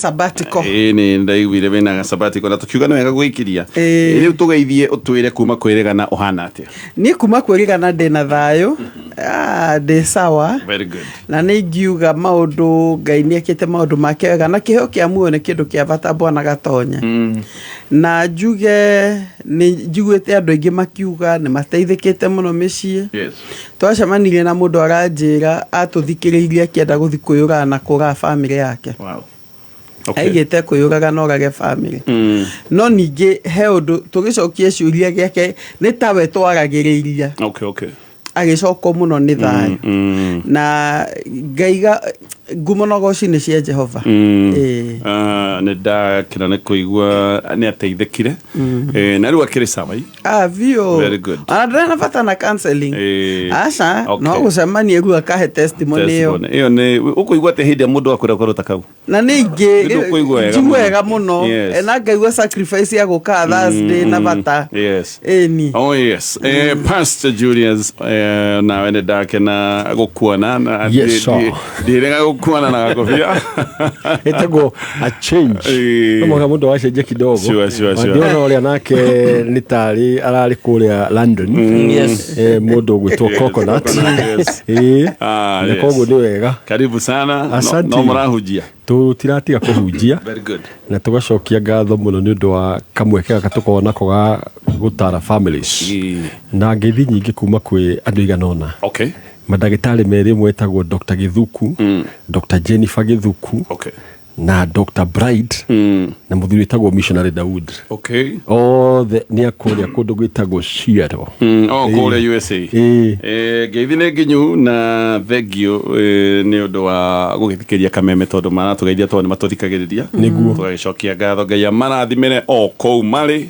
Sabbatical. Ĩĩ, nĩ ndaiguire wĩna sabbatical na tũkiuga nĩ wega gwĩkiria. Ĩĩ. Rĩu tũgeithie, ũtwĩre kuma kwĩrĩgana ũhana atĩa? Niĩ kuma kwĩrĩgana ndĩna thayũ. Ah, ndĩ sawa. Very good. Na nĩ ingiuga maũndũ, Ngai nĩ ekĩte maũndũ make wega, na kĩheo kĩa muoyo nĩ kĩndũ kĩa bata, bwana Gatonya. Na njuge nĩ njiguĩte andũ aingĩ makiuga nĩ mateithĩkĩte mũno mĩciĩ. Twacemanirie na mũndũ aranjĩra atũthikĩrĩirie akĩenda gũthiĩ kwĩyũraga na kũraga bamĩrĩ yake. Aigĩte kwĩyũraga na ũrage bamĩrĩ. No ningĩ he ũndũ tũgĩcokia ciũria gĩake nĩ tawe twaragĩrĩria. Agĩcokwo mũno nĩ thayũ. Na ngaiga ngumo na ũgoci nĩ cia Jehova. Ĩĩ. Ah, nĩ ndakena nĩ kũigua nĩ ateithĩkire. Eh, na rĩu akĩrĩ sawa ĩ? Ah, biũ. Very good. Ona ndĩrĩ na bata na counseling. Ĩĩ. Aca, no gũcemania rĩu akahe testimony ĩyo. Testimony. Ĩyo nĩ ũkũigua atĩ hĩndĩ ĩrĩa mũndũ akwĩra kaũndũ ta kau? Na nĩ ingĩ Nĩ ndũkũigua wega njigua mũno. wega mũno. Na ngaigua sacrifice ya gũka Thursday na bata. Ĩni. Oh yes. Pastor Julius, nawe nĩ ndakena gũkuona na Yes, sir. ndirega gũkuona na gakobia. Ĩtagwo a change. No mũhaka mũndũ acenjie kidogo. Sure. Ndĩrona ũrĩa nake nĩ tarĩ ararĩ kũrĩa London. Mũndũ ũgwĩtwo Coconut. Coconut, yes. Ah, Na yes. koguo nĩ wega. Karibu sana. Asante. No mũrahunjia. Tũtiratiga kũhunjia. Very good. Na tũgacokia ngatho mũno nĩ ũndũ wa kamweke gaka tũkoragwo nako ga gũtara families. Na ngeithi nyingĩ kuma kwĩ andũ igana ũna. Mandagĩtarĩ merĩ, ũmwe wĩtagwo Dr. Gĩthuku, Dr. Jennifer Gĩthuku, na Dr. Bride, na mũthuri wĩtagwo Missionary Daud. Othe nĩ a kũrĩa kũndũ gwĩtagwo Seattle. Oh, kũrĩa USA. Ĩĩ. Ngeithi nĩ nginyu na thengio nĩ ũndũ wa gũgĩthikĩria kameme, tondũ maratũgeithia tondũ nĩ matũthikagĩrĩria. Nĩguo. Tũgagĩcokia ngatho, Ngai amarathimĩre o kũu marĩ.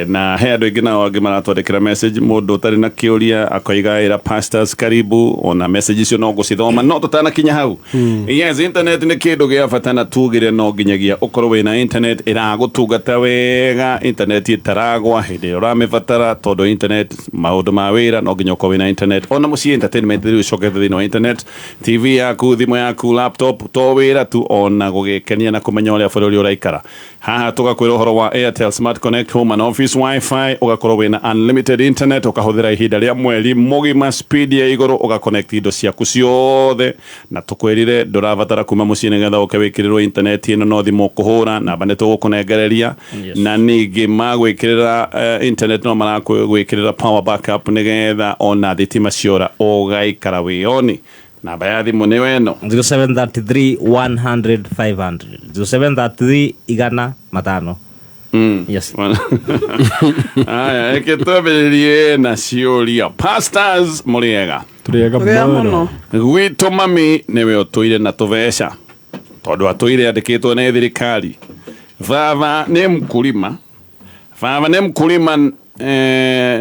Na he andũ aingĩ nao angĩ maratwandĩkĩra message, mũndũ ũtarĩ na kĩũria akoiga ĩra pastors karibu, ona message icio no ngũcithoma, no tũtanakinya hau. Yes, internet nĩ kĩndũ gĩa bata, na tugire no nginyagia ũkorwo wĩna internet ĩragũtungata wega, internet ĩtaragwa hĩndĩ ĩrĩa ũramĩbatara, tondũ internet maũndũ ma wĩra no nginya ũkorwo wĩna internet, ona mũciĩ entertainment rĩu ĩcokete thĩinĩ wa internet, TV yaku, thimũ yaku, laptop, to wĩra tu, ona gũgĩkenia na kũmenya ũrĩa bũrũri ũraikara. Haha tũgakwĩra ũhoro wa Airtel Smart Connect Home and Office Wi-Fi, ũgakorwo wĩna unlimited internet, ũkahũthĩra ihinda rĩa mweri mũgima, speed ya igũrũ, ũgaconnect indo ciaku ciothe, na tũkwĩrire ndũrabatara kuma mũciĩ nĩgetha ũke wĩkĩrĩrwo internet ĩno, no thimũ ũkũhũra, namba nĩ tũgũkũnengereria. Na ningĩ magwĩkĩrĩra internet no maragwĩkĩrĩra power backup nĩgetha ona thitima ciora ũgaikara wĩ on. Namba ya thimũ nĩyo ĩno. 0733 100 500, 0733 100 500. Yes. Aya, reke twambĩrĩrie na ciũria. Pastors, mũrĩega? Tũrĩega. Tũrĩega mũno. Gwitũ mami nĩwe ũtũire na tũbeca, tondũ atũire andĩkĩtwo nĩ thirikari. Baba nĩ mkulima, baba nĩ mkulima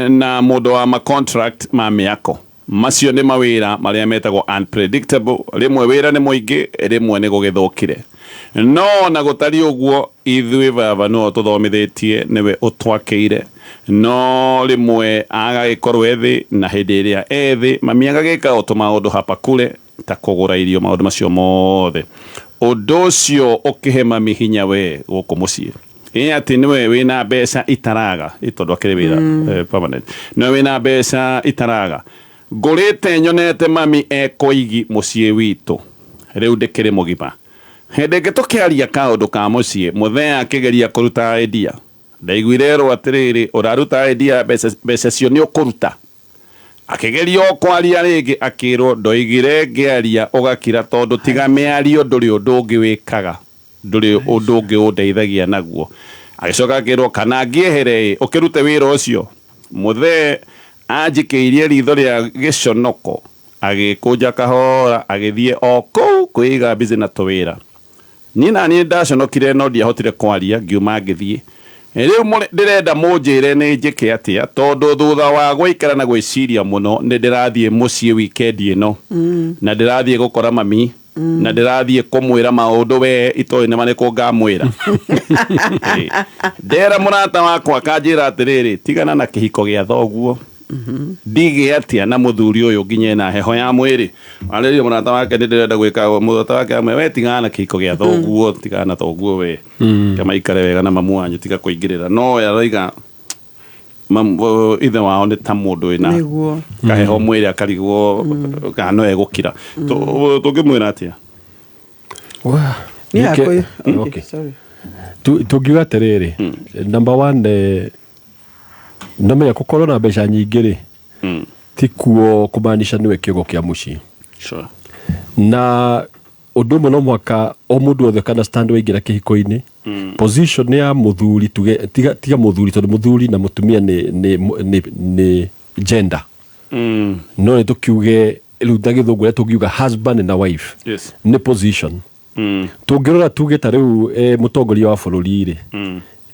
na mũndũ wa ma contract ma mĩako. Macio nĩ mawĩra marĩa metagwo unpredictable, rĩmwe wĩra nĩ mũingĩ, rĩmwe nĩ gũgĩthũkire. No na gũtariĩ ũguo, ithuĩ baba nĩwe ũtũthomithĩtie, nĩwe ũtwakĩire, no rĩmwe agagĩkorwo e thĩ, na hĩndĩ ĩrĩa e thĩ mami agagĩka o tũmaũndũ hapa kule ta kũgũra irio, maũndũ macio mothe. Ũndũ ũcio ũkĩhe mami hinya we gũkũ mũciĩ ĩ atĩ nĩwe wĩna mbeca itaraga ĩ, tondũ akĩrĩ wĩra permanent, nĩwe wĩna mbeca itaraga. Ngũrĩte nyonete mami ekoigi mũciĩ witũ, rĩu ndĩkĩrĩ mũgima. Hĩndĩ ĩngĩ tũkĩaria kaũndũ ka mũciĩ, mũthee akĩgeria kũruta idea, ndaiguire erwo atĩrĩrĩ, ũraruta idea, mbeca cio nĩ ũkũruta. Akĩgeria o kwaria rĩngĩ akĩrwo, ndoigire ngĩaria ũgakira, tondũ tiga mĩario ndũrĩ ũndũ ũngĩ wĩkaga, ndũrĩ ũndũ ũngĩ ũndeithagia naguo. Agĩcoka akĩrwo, kana ngĩehere ĩ ũkĩrute wĩra ũcio. Mũthee anjikĩirie ritho rĩa gĩconoko, agĩkũnja kahora, agĩthiĩ o kũu kwĩiga busy na tũwĩra. Niĩ na niĩ ndaconokire no ndiahotire kwaria, ngiuma ngĩthiĩ. Rĩu ndĩrenda mũnjĩre nĩ njĩke atĩa, tondũ thutha wa gũikara na gwĩciria mũno nĩ ndĩrathiĩ mũciĩ weekend ĩno, na ndĩrathiĩ gũkora mami, na ndĩrathiĩ kũmwĩra maũndũ we itoĩ nĩ marĩkũ ngamwĩra. Ndera mũrata wakwa akanjĩra atĩrĩrĩ, tigana na kĩhiko gĩa thoguo. Ndigĩ atĩa na mũthuri ũyũ nginya ena heho ya mwĩrĩ. Arĩria mũrata wake nĩ ndĩrenda gwĩka mũrata wake amwe we tigana na kĩhiko gĩa thoguo, tigana na thoguo we. Kamaikare wega na mamu wanyu tiga kũingĩrĩra. No we aroiga ithe wao nĩ ta mũndũ wĩna Nĩguo. kaheho mwĩrĩ akarigwo kana no egũkira. Tũngĩmwĩra atĩa? Wah, Niĩ nĩkĩ- hakwa- okay, Okay. sorry. Tũngiuga atĩrĩrĩ, number one, nomenya gũkorwo na mbeca nyingĩ rĩ, ti kuo kũmaanisha nĩwe kĩongo kĩa mũciĩ. Na ũndũ ũmwe no mũhaka o mũndũ wothe kana stand waingĩra kĩhiko-inĩ, position ya mũthuri tuge, tiga mũthuri tondũ mũthuri na mũtumia nĩ gender. No nĩ tũkiuge rĩu ta gĩthũngũ ũrĩa tũngiuga husband na wife. Nĩ position. Tũngĩrora tuge ta rĩu, mũtongoria wa bũrũri rĩ,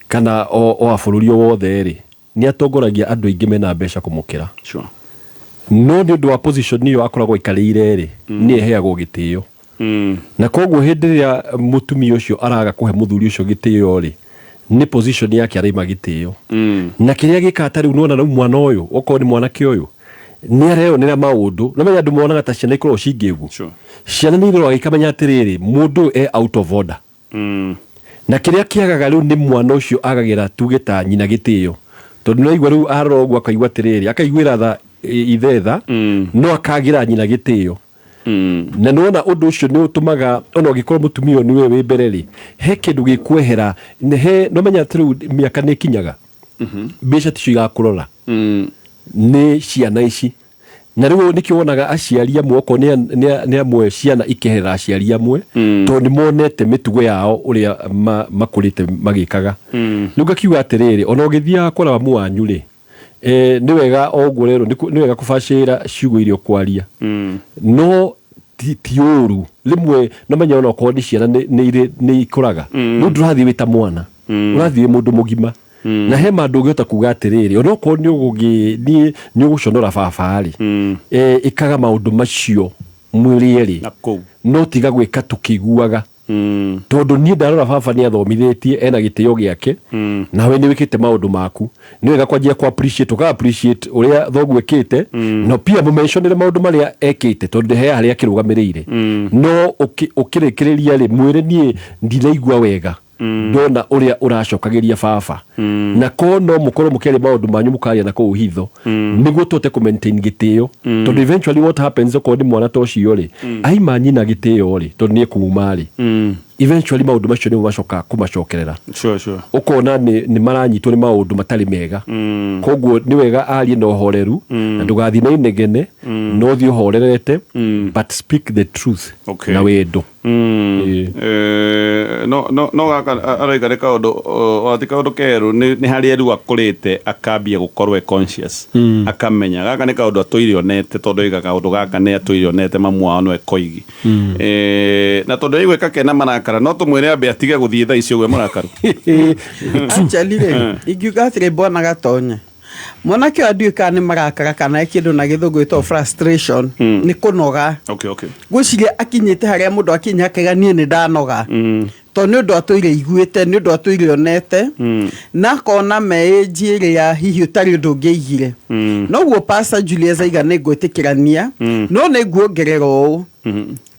kana o wa bũrũri o wothe rĩ, nĩ atongoragia andũ aingĩ mena mbeca kũmũkĩra. No nĩ ũndũ wa position ĩyo akoragwo aikarĩire rĩ, nĩ eheagwo gĩtĩo. Na koguo hĩndĩ ĩrĩa mũtumia ũcio araga kũhe mũthuri ũcio gĩtĩo rĩ, nĩ position yake araima gĩtĩo. Na kĩrĩa gĩkaga ta rĩu nĩwona rĩu mwana ũyũ, okorwo nĩ mwanake ũyũ, nĩ areyonera maũndũ. No menya andũ monaga ta ciana ikoragwo cingĩgu. Ciana nĩ iroraga ikamenya atĩrĩrĩ, mũndũ ũyũ e out of order. Na kĩrĩa kĩagaga rĩu nĩ mwana ũcio agagĩra tuge ta nyina gĩtĩo. Tondũ nĩ waigua rĩu arora ũguo akaigua atĩrĩrĩ, akaiguĩra tha ithe tha, no akagĩra nyina gĩtĩo. Na nĩwona ũndũ ũcio nĩ ũtũmaga ona ũngĩkorwo mũtumia ũyũ nĩwe wĩ mbere rĩ, he kĩndũ gĩkwehera, he, no menya atĩ rĩu mĩaka nĩ ĩkinyaga. Mbeca ticio igakũrora. Nĩ ciana ici. Na rĩu nĩkĩo wonaga aciari amwe okorwo nĩ amwe ciana ikeherera aciari amwe, tondũ nĩ monete mĩtugo yao ũrĩa makũrĩte magĩkaga. Rĩu ngakiuga atĩrĩrĩ, ona ũgĩthiaga kũra mamu wanyu rĩ, nĩ wega o ũguo rero, nĩ wega kũbacĩrĩra ciugo iria ũkwaria. No ti ũru. Rĩmwe no menya ona okorwo nĩ ciana nĩ ikũraga. Rĩu ndũrathiĩ wĩ ta mwana. Ũrathiĩ wĩ mũndũ mũgima. Na he mandũ ũngĩhota kuga atĩrĩrĩ, ona okorwo nĩ ũgũgĩ, niĩ nĩ ũgũconora baba rĩ, ĩkaga maũndũ macio mwĩrĩ erĩ. Na kũu. No tiga gwĩka tũkĩiguaga. Tondũ niĩ ndarora baba nĩ athomithĩtie, ena gĩtĩo gĩake, nawe nĩ wĩkĩte maũndũ maku. Nĩ wega kwanjia ku appreciate, ũka appreciate ũrĩa thoguo ekĩte, no pia mũmentionere maũndũ marĩa ekĩte, tondũ he harĩa akĩrũgamĩrĩire. No ũkĩrĩkĩrĩria rĩ, mwĩre niĩ ndinaigua wega. Ndona ũrĩa ũracokagĩria baba. Na ko no mũkorwo mũkĩaria maũndũ manyu mũkaria na kũu hitho, nĩguo tũhote kũ maintain gĩtĩo. Tondũ eventually what happens okorwo nĩ mwana ta ũcio rĩ, aima nyina gĩtĩo rĩ, tondũ nĩ ekuma rĩ, eventually maũndũ macio nĩmo macokaga kũmacokerera. Ũkona nĩ maranyitwo nĩ maũndũ matarĩ mega. Koguo nĩ wega arie na ũhoreru, na ndũgathiĩ na inegene, no ũthiĩ ũhorerete, but speak the truth na wendo. No, no, no gaka aroiga nĩ kaũndũ, o ti kaũndũ keru, nĩ harĩa rĩu akũrĩte akambia gũkorwo e conscious. Akamenya gaka nĩ kaũndũ atũire onete, tondũ oiga kaũndũ gaka nĩ atũire onete mamu wao nĩwe koigi. Na tondũ aigua kena marakara, no tũmwĩre ambe atige gũthiĩ thaa icio ũguo mũrakaru. Actually rĩ, ingiuga atĩrĩ bwana Gatonye, mwanake ũyũ ndiũĩ kana nĩ marakara kana he kĩndũ na gĩthũngũ gĩtagwo frustration, nĩ kũnoga. Ngwĩciria akinyĩte harĩa mũndũ akinya akaiga niĩ nĩ ndanoga. Tondũ nĩ ũndũ atũire iguĩte, nĩ ũndũ atũire onete, na akona me age ĩrĩa hihi ũtarĩ ũndũ ũngĩaigire. Noguo Pastor Julius aiga nĩ ngwĩtĩkĩrania, no nĩ nguongerera ũũ.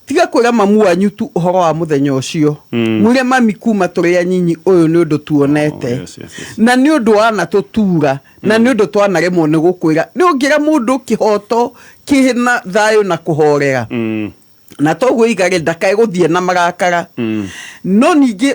Tiga kwĩra mamu wanyu tu ũhoro wa mũthenya ũcio. Mwĩre mami kuma tũrĩ anyinyi ũyũ nĩ ũndũ tuonete. Oh, yes, yes, yes. Na nĩ ũndũ wanatũtura, na nĩ ũndũ twanaremwo nĩ gũkwĩra. Nĩ ũngĩra mũndũ kĩhoto kĩna thayũ na kũhorera. Na toguo iga rĩ, ndakae gũthiĩ na marakara. No ningĩ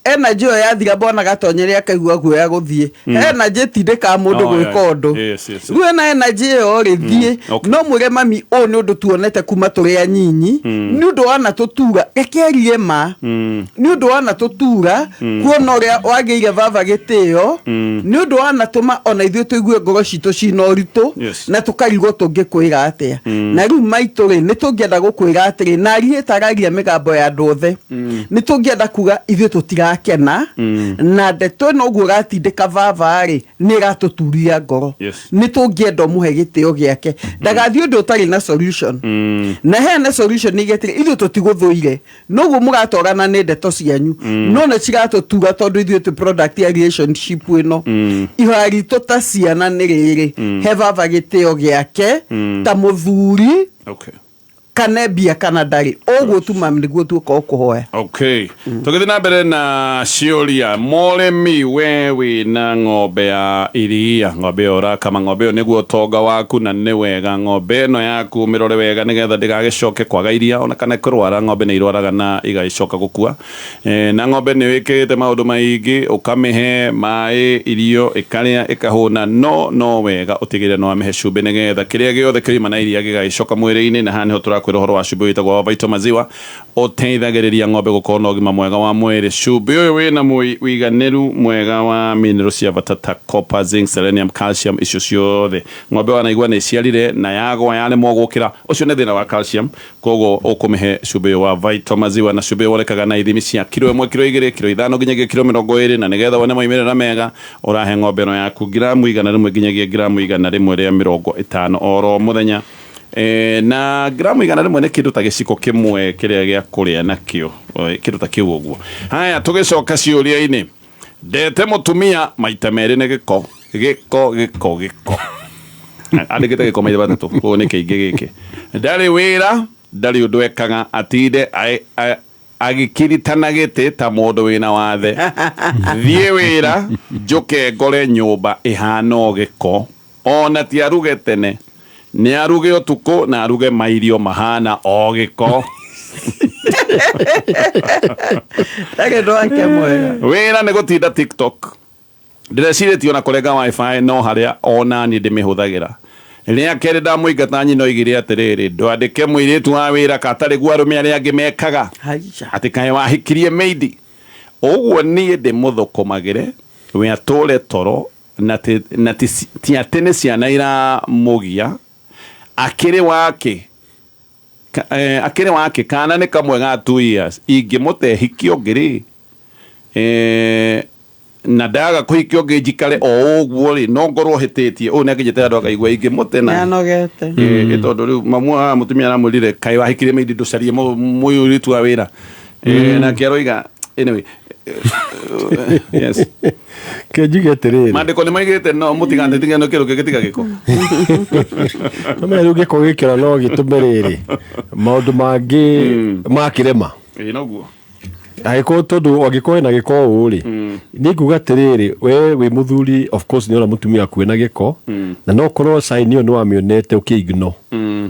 energy ĩyo yathira bwana Gatonye akaigua guoya gũthiĩ. Energy ĩtindĩkaga mũndũ Oh, gwĩka yeah. ũndũ. Yes, yes, yes. Rĩu ena energy ĩyo rĩ, thiĩ. No mwĩre mami ũyũ nĩ ũndũ tuonete kuma tũrĩ anyinyi. Nĩ ũndũ wanatũtura, reke arie ma. Nĩ ũndũ wanatũtura, kuona ũrĩa wagĩire baba gĩtĩo. Nĩ ũndũ wanatũma ona ithuĩ tũigue ngoro citũ cina ũritũ, na tũkarigwo tũngĩkwĩra atĩa. Na rĩu maitũ rĩ, nĩ tũngĩenda gũkwĩra atĩrĩ, na ariĩ tararia mĩgambo ya andũ othe. Nĩ tũngĩenda kuga ithuĩ tũtirakenio. Tũtirakena na ndeto ĩno ũguo ũratindĩka baba rĩ, nĩ ĩratũturia ngoro. Nĩ tũngĩenda ũmũhe gĩtĩo gĩake, ndagathiĩ ũndũ ũtarĩ na solution, na heana solution nĩ gĩtĩrĩ ithuĩ tũtigũthũire, noguo mũratwarana nĩ ndeto cianyu, no nĩ ciratũtura tondũ ithuĩ twĩ product ya relationship ĩno. Ihoya ritũ ta ciana nĩ rĩrĩ, he baba gĩtĩo gĩake ta mũthuri, kana mbia kana ndarĩ, ũguo tu mami nĩguo tuoka ũkũhoya. Okay, tũgĩthiĩ na mbere na ciũria. Mũrĩmi, we wĩna ng'ombe ya iria, ng'ombe ĩyo ũrakama, ng'ombe ĩyo nĩguo ũtonga waku, na nĩ wega ng'ombe ĩno yaku ũmĩrore wega nĩgetha ndĩgagĩcoke kwaga iria ona kana kũrwara. Ng'ombe nĩ irwaraga na igagĩcoka gũkua. Na ng'ombe nĩ wĩkĩrĩte maũndũ maingĩ, ũkamĩhe maĩ, irio ĩkarĩa ĩkahũna, no wega ũtigĩrĩre nĩ wamĩhe cumbĩ nĩgetha kĩrĩa gĩothe kĩrima na iria gĩgagĩcoka mwĩrĩ-inĩ. Na haha nĩho tũrakwĩra ũhoro wa cumbĩ wĩtagwo wa Vital Maziwa, ũteithagĩrĩria ng'ombe gũkorwo na ũgima mwega wa mwĩrĩ. Cumbĩ ũyũ wĩna ũiganĩru mwega wa mineral cia bata ta copper, zinc, selenium, calcium, icio ciothe. Ng'ombe wanaigua nĩ ĩciarire na yagwa yaremwo gũkĩra, ũcio nĩ thĩna wa calcium. Koguo ũkũmĩhe cumbĩ ũyũ wa Vital Maziwa, na cumbĩ ũyũ wonekaga na ithimi cia kiro 1, kiro 2, kiro 5 nginyagia kiro 20. Na nĩgetha wone moimĩrĩra mega, ũrahe ng'ombe ĩno yaku ngiramu 100 nginyagia ngiramu 150 oro mũthenya. Na ngiramu 100 nĩ kĩndũ ta gĩciko kĩmwe kĩrĩa gĩa kũrĩa nakĩo, kĩndũ ta kĩu ũguo. Haya, tũgĩcoka ciũria-inĩ, ndete mũtumia maita merĩ nĩ gĩko, gĩko, gĩko, gĩko, andĩkĩte gĩko maita matatũ, koguo nĩ kĩingĩ gĩkĩ. Ndarĩ wĩra, ndarĩ ũndũ ekaga, atinde agĩkiritana gĩtĩ ta mũndũ wĩna wathe. Thiĩ wĩra njũke ngore nyũmba ĩhana o gĩko, ona ti aruge tene, nĩ aruge ũtukũ na aruge mairio mahana o gĩko. Ndarĩ ũndũ wake mwega. Wĩra nĩ gũtinda TikTok. Ndĩrecirĩtie ona kũrenga WiFi, no harĩa ona niĩ ndĩmĩhũthagĩra. Rĩa kerĩ ndamũingata, nyina oigire atĩrĩrĩ, ndwandĩke mũirĩtu wa wĩra katarĩ guo arũme arĩa angĩ mekaga. Haija. Atĩ kaĩ wahikirie maid ũguo, niĩ ndĩmũthũkũmagĩre, we atũre toro, na ti atĩ nĩ ciana iramũgia. Akĩrĩ wake akĩrĩ wake kana nĩ kamwe ga 2 years. Ingĩmũte hikio ũngĩ rĩ, na ndaga kũhikia ũngĩ njikare o ũguo rĩ, no ngorwo hĩtĩtie ũũ? Nĩ akinyĩte handũ akaigua ingĩmũte na Nĩanogete. Tondũ rĩu mamu wa mũtumia aramwĩrire, kaĩ wahikirie maid, ndũcarie mũirĩtu wa wĩra. Nake aroiga anyway, yes. Ke njuge atĩrĩrĩ. Mandĩko nĩ maigĩte no mũtigatetige no kĩndũ kĩngĩ tiga gĩko. Nomenya rĩu gĩko gĩkĩra no gĩtũme rĩrĩ maũndũ mangĩ makĩrema. Ĩ noguo. Angĩkorwo, tondũ angĩkorwo ena gĩko ũũ rĩ, nĩ nguga atĩrĩrĩ, we wĩ mũthuri, of course nĩ ona mũtumia waku ena gĩko, na no korwo sign ĩyo nĩ wamĩonete ũkĩ-ignore,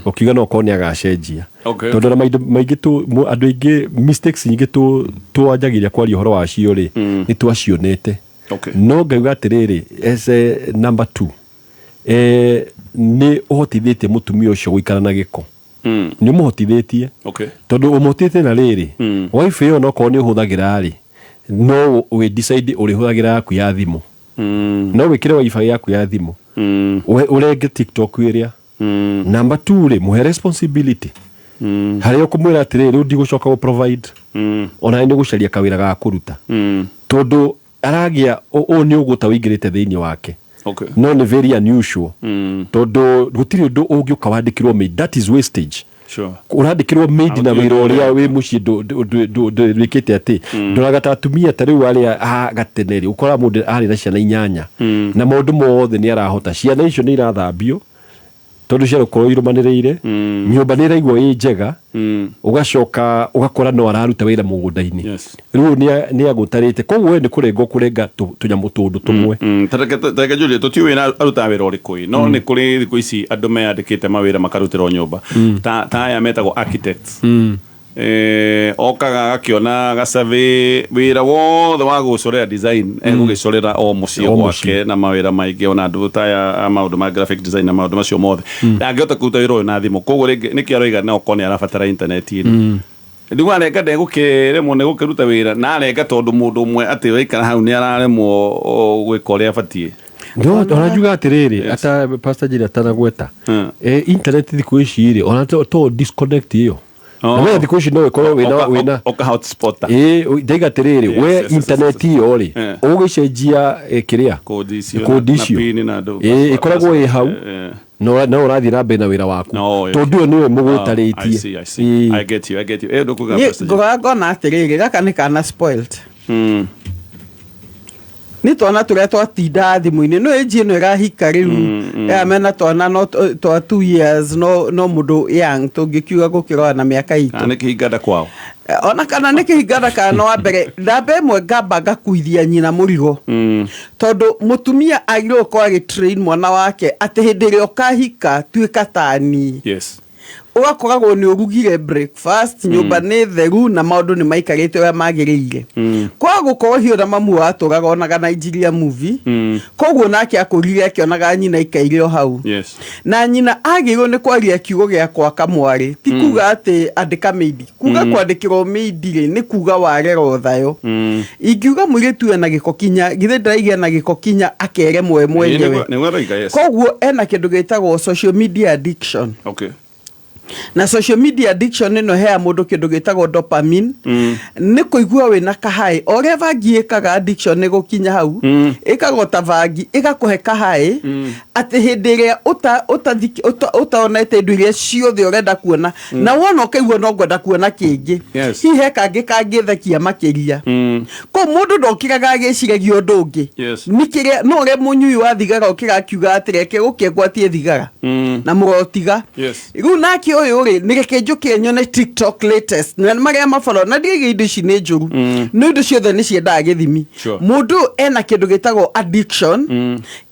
ũkiuga no korwo nĩ agacenjia. Tondũ ona maũndũ maingĩ andũ aingĩ, mistakes nyingĩ twanjagĩria kwaria ũhoro wacio rĩ, nĩ twacionete. No ngauga atĩrĩrĩ, as a number two, nĩ ũhotithĩtie mũtumia ũcio gũikara na gĩko. Nĩ ũmũhotithĩtie. Tondũ ũmũhotithĩtie na rĩrĩ, wifi ĩyo nokorwo nĩ ũhũthagĩra rĩ, no wĩ decide ũrĩhũthagĩra yaku ya thimũ. No wĩkĩre WiFi yaku ya thimũ, ũrenge TikTok ĩrĩa. Number two rĩ, mũhe responsibility harĩa ũkũmwĩra atĩrĩrĩ, rĩu ndigũcoka gũ provide, ona nĩ gũcaria kawĩra ga kũruta, tondũ aragĩa ũũ nĩ ũgũta ũingĩrĩte thĩinĩ wake. No nĩ very unusual, tondũ gũtirĩ ũndũ ũngĩũka wandĩkĩrwo maid. That is wastage. Ũrandĩkĩrwo maid na wĩra ũrĩa wĩ mũciĩ ndwĩkĩte atĩ ndoraga ta atumia ta rĩu arĩa a gatene rĩ, ũkoraga mũndũ arĩ na ciana inyanya na maũndũ mothe nĩ arahota. Ciana icio nĩ irathambio tondũ ciagũkorwo irũmanĩrĩire, nyũmba nĩ ĩraigwo ĩ njega, ũgacoka ũgakora no araruta wĩra mũgũnda-inĩ. Rĩu nĩ agũtarĩte, koguo we nĩ kũrenga ũkũrenga tũnyamũ tũndũ tũmwe. Tareke njũrie, tũtiũĩ na arutaga wĩra ũrĩkũ ĩ, no nĩ kũrĩ thikũ ici andũ meyandĩkĩte mawĩra makarutĩrwo nyũmba, ta aya metagwo architects. Okaga agakĩona gacabe wĩra wothe wa gũcorera design, egũgĩcorera o mũciĩ O gwake na mawĩra maingĩ, ona andũ ta aya a maũndũ ma graphic design na maũndũ macio mothe. Ndangĩhota kũruta wĩra ũyũ na thimũ, koguo rĩngĩ nĩkĩo aroiga no okorwo nĩ arabatara intaneti-inĩ. Rĩu arenga ndegũkĩremwo nĩ gũkĩruta wĩra, na arenga tondũ mũndũ ũmwe atĩ waikara hau nĩ araremwo gwĩka ũrĩa abatiĩ. No ona njuga atĩrĩrĩ, ata Pastor Njeri atanagweta, internet thikũ ici rĩ, ona to disconnect ĩyo. Na we thikũ ici no ĩkorwo wĩna wĩna Oka hotspot. Ĩĩ, ndaiga atĩrĩrĩ, Yes, we yes. intaneti ĩyo rĩ, ũgũgĩcenjia kĩrĩa Kodi icio kodi na icio pin na ndũ. Ĩĩ, ĩkoragwo ĩ hau, no ũrathiĩ na mbere na wĩra waku, No, yeah. tondũ ĩyo nĩwe I mũgũtarĩtie. see, I see. I get you, I get you. Ndũkuga Niĩ Pastor Jane. ngũroga ngona atĩrĩrĩ, gaka nĩ kana spoiled. Nĩ twana tũrĩa twatinda thimũ-inĩ, no ĩnji ĩno ĩrahika rĩu ya mena twana no twa 2 years, no mũndũ young tũngĩkiuga gũkĩrora na mĩaka itũ. Kana nĩ kĩhinganda kwao. Ona kana nĩ kĩhinganda, kana no wa mbere ndamba ĩmwe ngamba ngakuithia nyina mũrigo, tondũ mũtumia agĩrĩirwo gũkorwo agĩtrain mwana wake atĩ hĩndĩ ĩrĩa ũkahika, tuĩka tani. Ũgakoragwo nĩ ũrugire breakfast, nyũmba nĩ theru na maũndũ nĩ maikarĩte ũrĩa magĩrĩire. Kwaga gũkorwo hiũ na mamu watũraga onaga Nigeria movie, koguo nake akũrire akĩonaga nyina ikaire o hau. Na nyina agĩrĩirwo nĩ kwaria kiugo gĩa gwaka mwarĩ, ti kuga atĩ andĩka maid. Kuga kwandĩkĩrwo maid rĩ, nĩ kuga warera ũthayo. Ingiuga mũirĩtu ena gĩko kinya githĩ ndĩraiga ena gĩko kinya akere mwe mwenyewe. Nĩguo aroiga, yes. Koguo ena kĩndũ gĩtagwo social media addiction. Na social media addiction ĩno hea mũndũ kĩndũ gĩtagwo dopamine, nĩ kũigua wĩna kahai. O ũrĩa bangi ĩkaga addiction nĩ gũkinya hau, ĩkaga ta bangi ĩgakũhe kahai, atĩ hĩndĩ ĩrĩa ũtaonete indo iria ciothe ũrenda kuona, na wona ũkaigua no ngwenda kuona kĩngĩ. Hihi he kangĩ kangĩthekia makĩria. Ko mũndũ ndokĩraga agĩciragia ũndũ ũngĩ. Nĩ kĩrĩa no ũrĩa mũnyui wa thigara ũkĩra akiuga atĩ reke gũkĩ ngwatie thigara na mũrotiga. Rĩu nake ũyũ rĩ, nĩ reke njũkĩre nyone TikTok latest na marĩa maboro, na ndirĩga indo ici nĩ njũru, no indo ciothe nĩ ciendaga gĩthimi. Mũndũ ũyũ ena kĩndũ gĩtagwo addiction,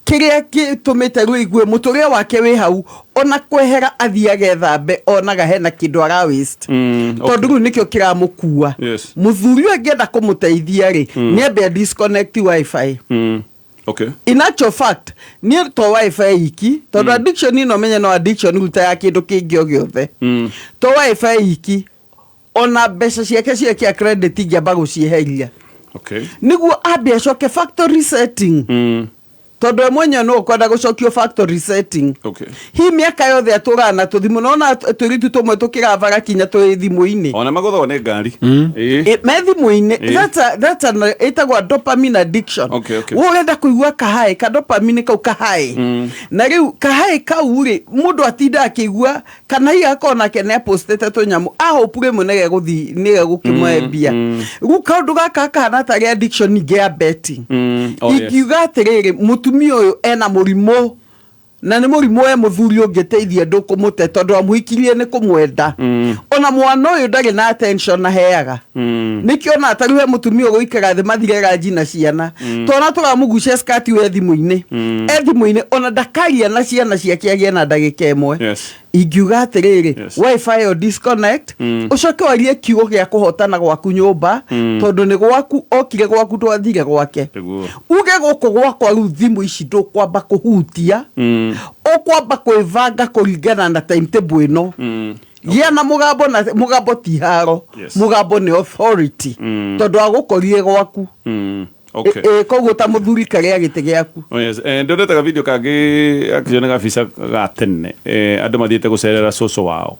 kĩrĩa gĩtũmĩte rĩu aigue mũtũrĩre wake wĩ hau. Ona kwehera athiage thambe, onaga hena kĩndũ ara waste, tondũ rĩu nĩkĩo kĩramũkua. Mũthuri ũyũ angĩenda kũmũteithia rĩ, nĩ ambe disconnect WiFi. In actual fact, niĩ to WiFi iki, tondũ addiction ĩno menye no addiction ruta ya kĩndũ kĩngĩ o gĩothe. To WiFi iki, ona mbeca ciake ciake credit ingĩamba gũcieheria, nĩguo ambe acoke factory setting, tondũ we mwenyewe no ũkwenda gũcokio factory setting. Hi mĩaka yothe atũraga na tũthimũ, nona tũiritu tũmwe tũkĩravara kinya twĩ thimũ-inĩ. Ona magũthagwo nĩ ngari. Ĩĩ. Me thimũ-inĩ. That's ĩtagwo dopamine addiction. We ũrenda kũigua kahaĩ ka dopamine kau kahaĩ, na rĩu kahaĩ kau rĩ, mũndũ atinda akĩigua kana hihi akorwo nake nĩ apostĩte tũnyamũ ahopu rĩmwe nĩgegũthi nĩgegũkĩmũhe mbia. Rĩu kaũndũ gaka kahana tarĩ addiction ingĩ ya betting. Oh, yes. Ingiuga atĩrĩrĩ, mũtumia ũyũ ena mũrimũ, na nĩ mũrimũ we mũthuri ũngĩteithia ndũkũmũte, tondũ amũhikirie nĩ kũmwenda. Ona mwana ũyũ ndarĩ na attention aheaga. Nĩkĩo ona tarĩu he mũtumia ũgũikara thĩ mathire ranji na ciana, twana tũramũgucia skati, we thimũ-inĩ, e thimũ-inĩ, ona ndakaria na ciana ciake agĩe na ndagĩka ĩmwe. Ingiuga atĩrĩrĩ, WiFi ĩyo disconnect, ũcoke warie kiugo gĩa kũhotana gwaku nyũmba, tondũ nĩ gwaku okire, gwaku ndwathire gwake. Uge gũkũ gwakwa rĩu thimũ ici ndũkwamba kũhutia, ũkwamba kwĩbanga kũringana na timetable ĩno. Gĩa na mũgambo, na mũgambo ti haro. Mũgambo nĩ authority, tondũ agũkorire gwaku. Koguo ta mũthuri karĩa gĩtĩ gĩaku. Oh, yes. Ndonete ga video kangĩ akĩona gabica ga tene, andũ mathiĩte gũcerera cũcũ wao.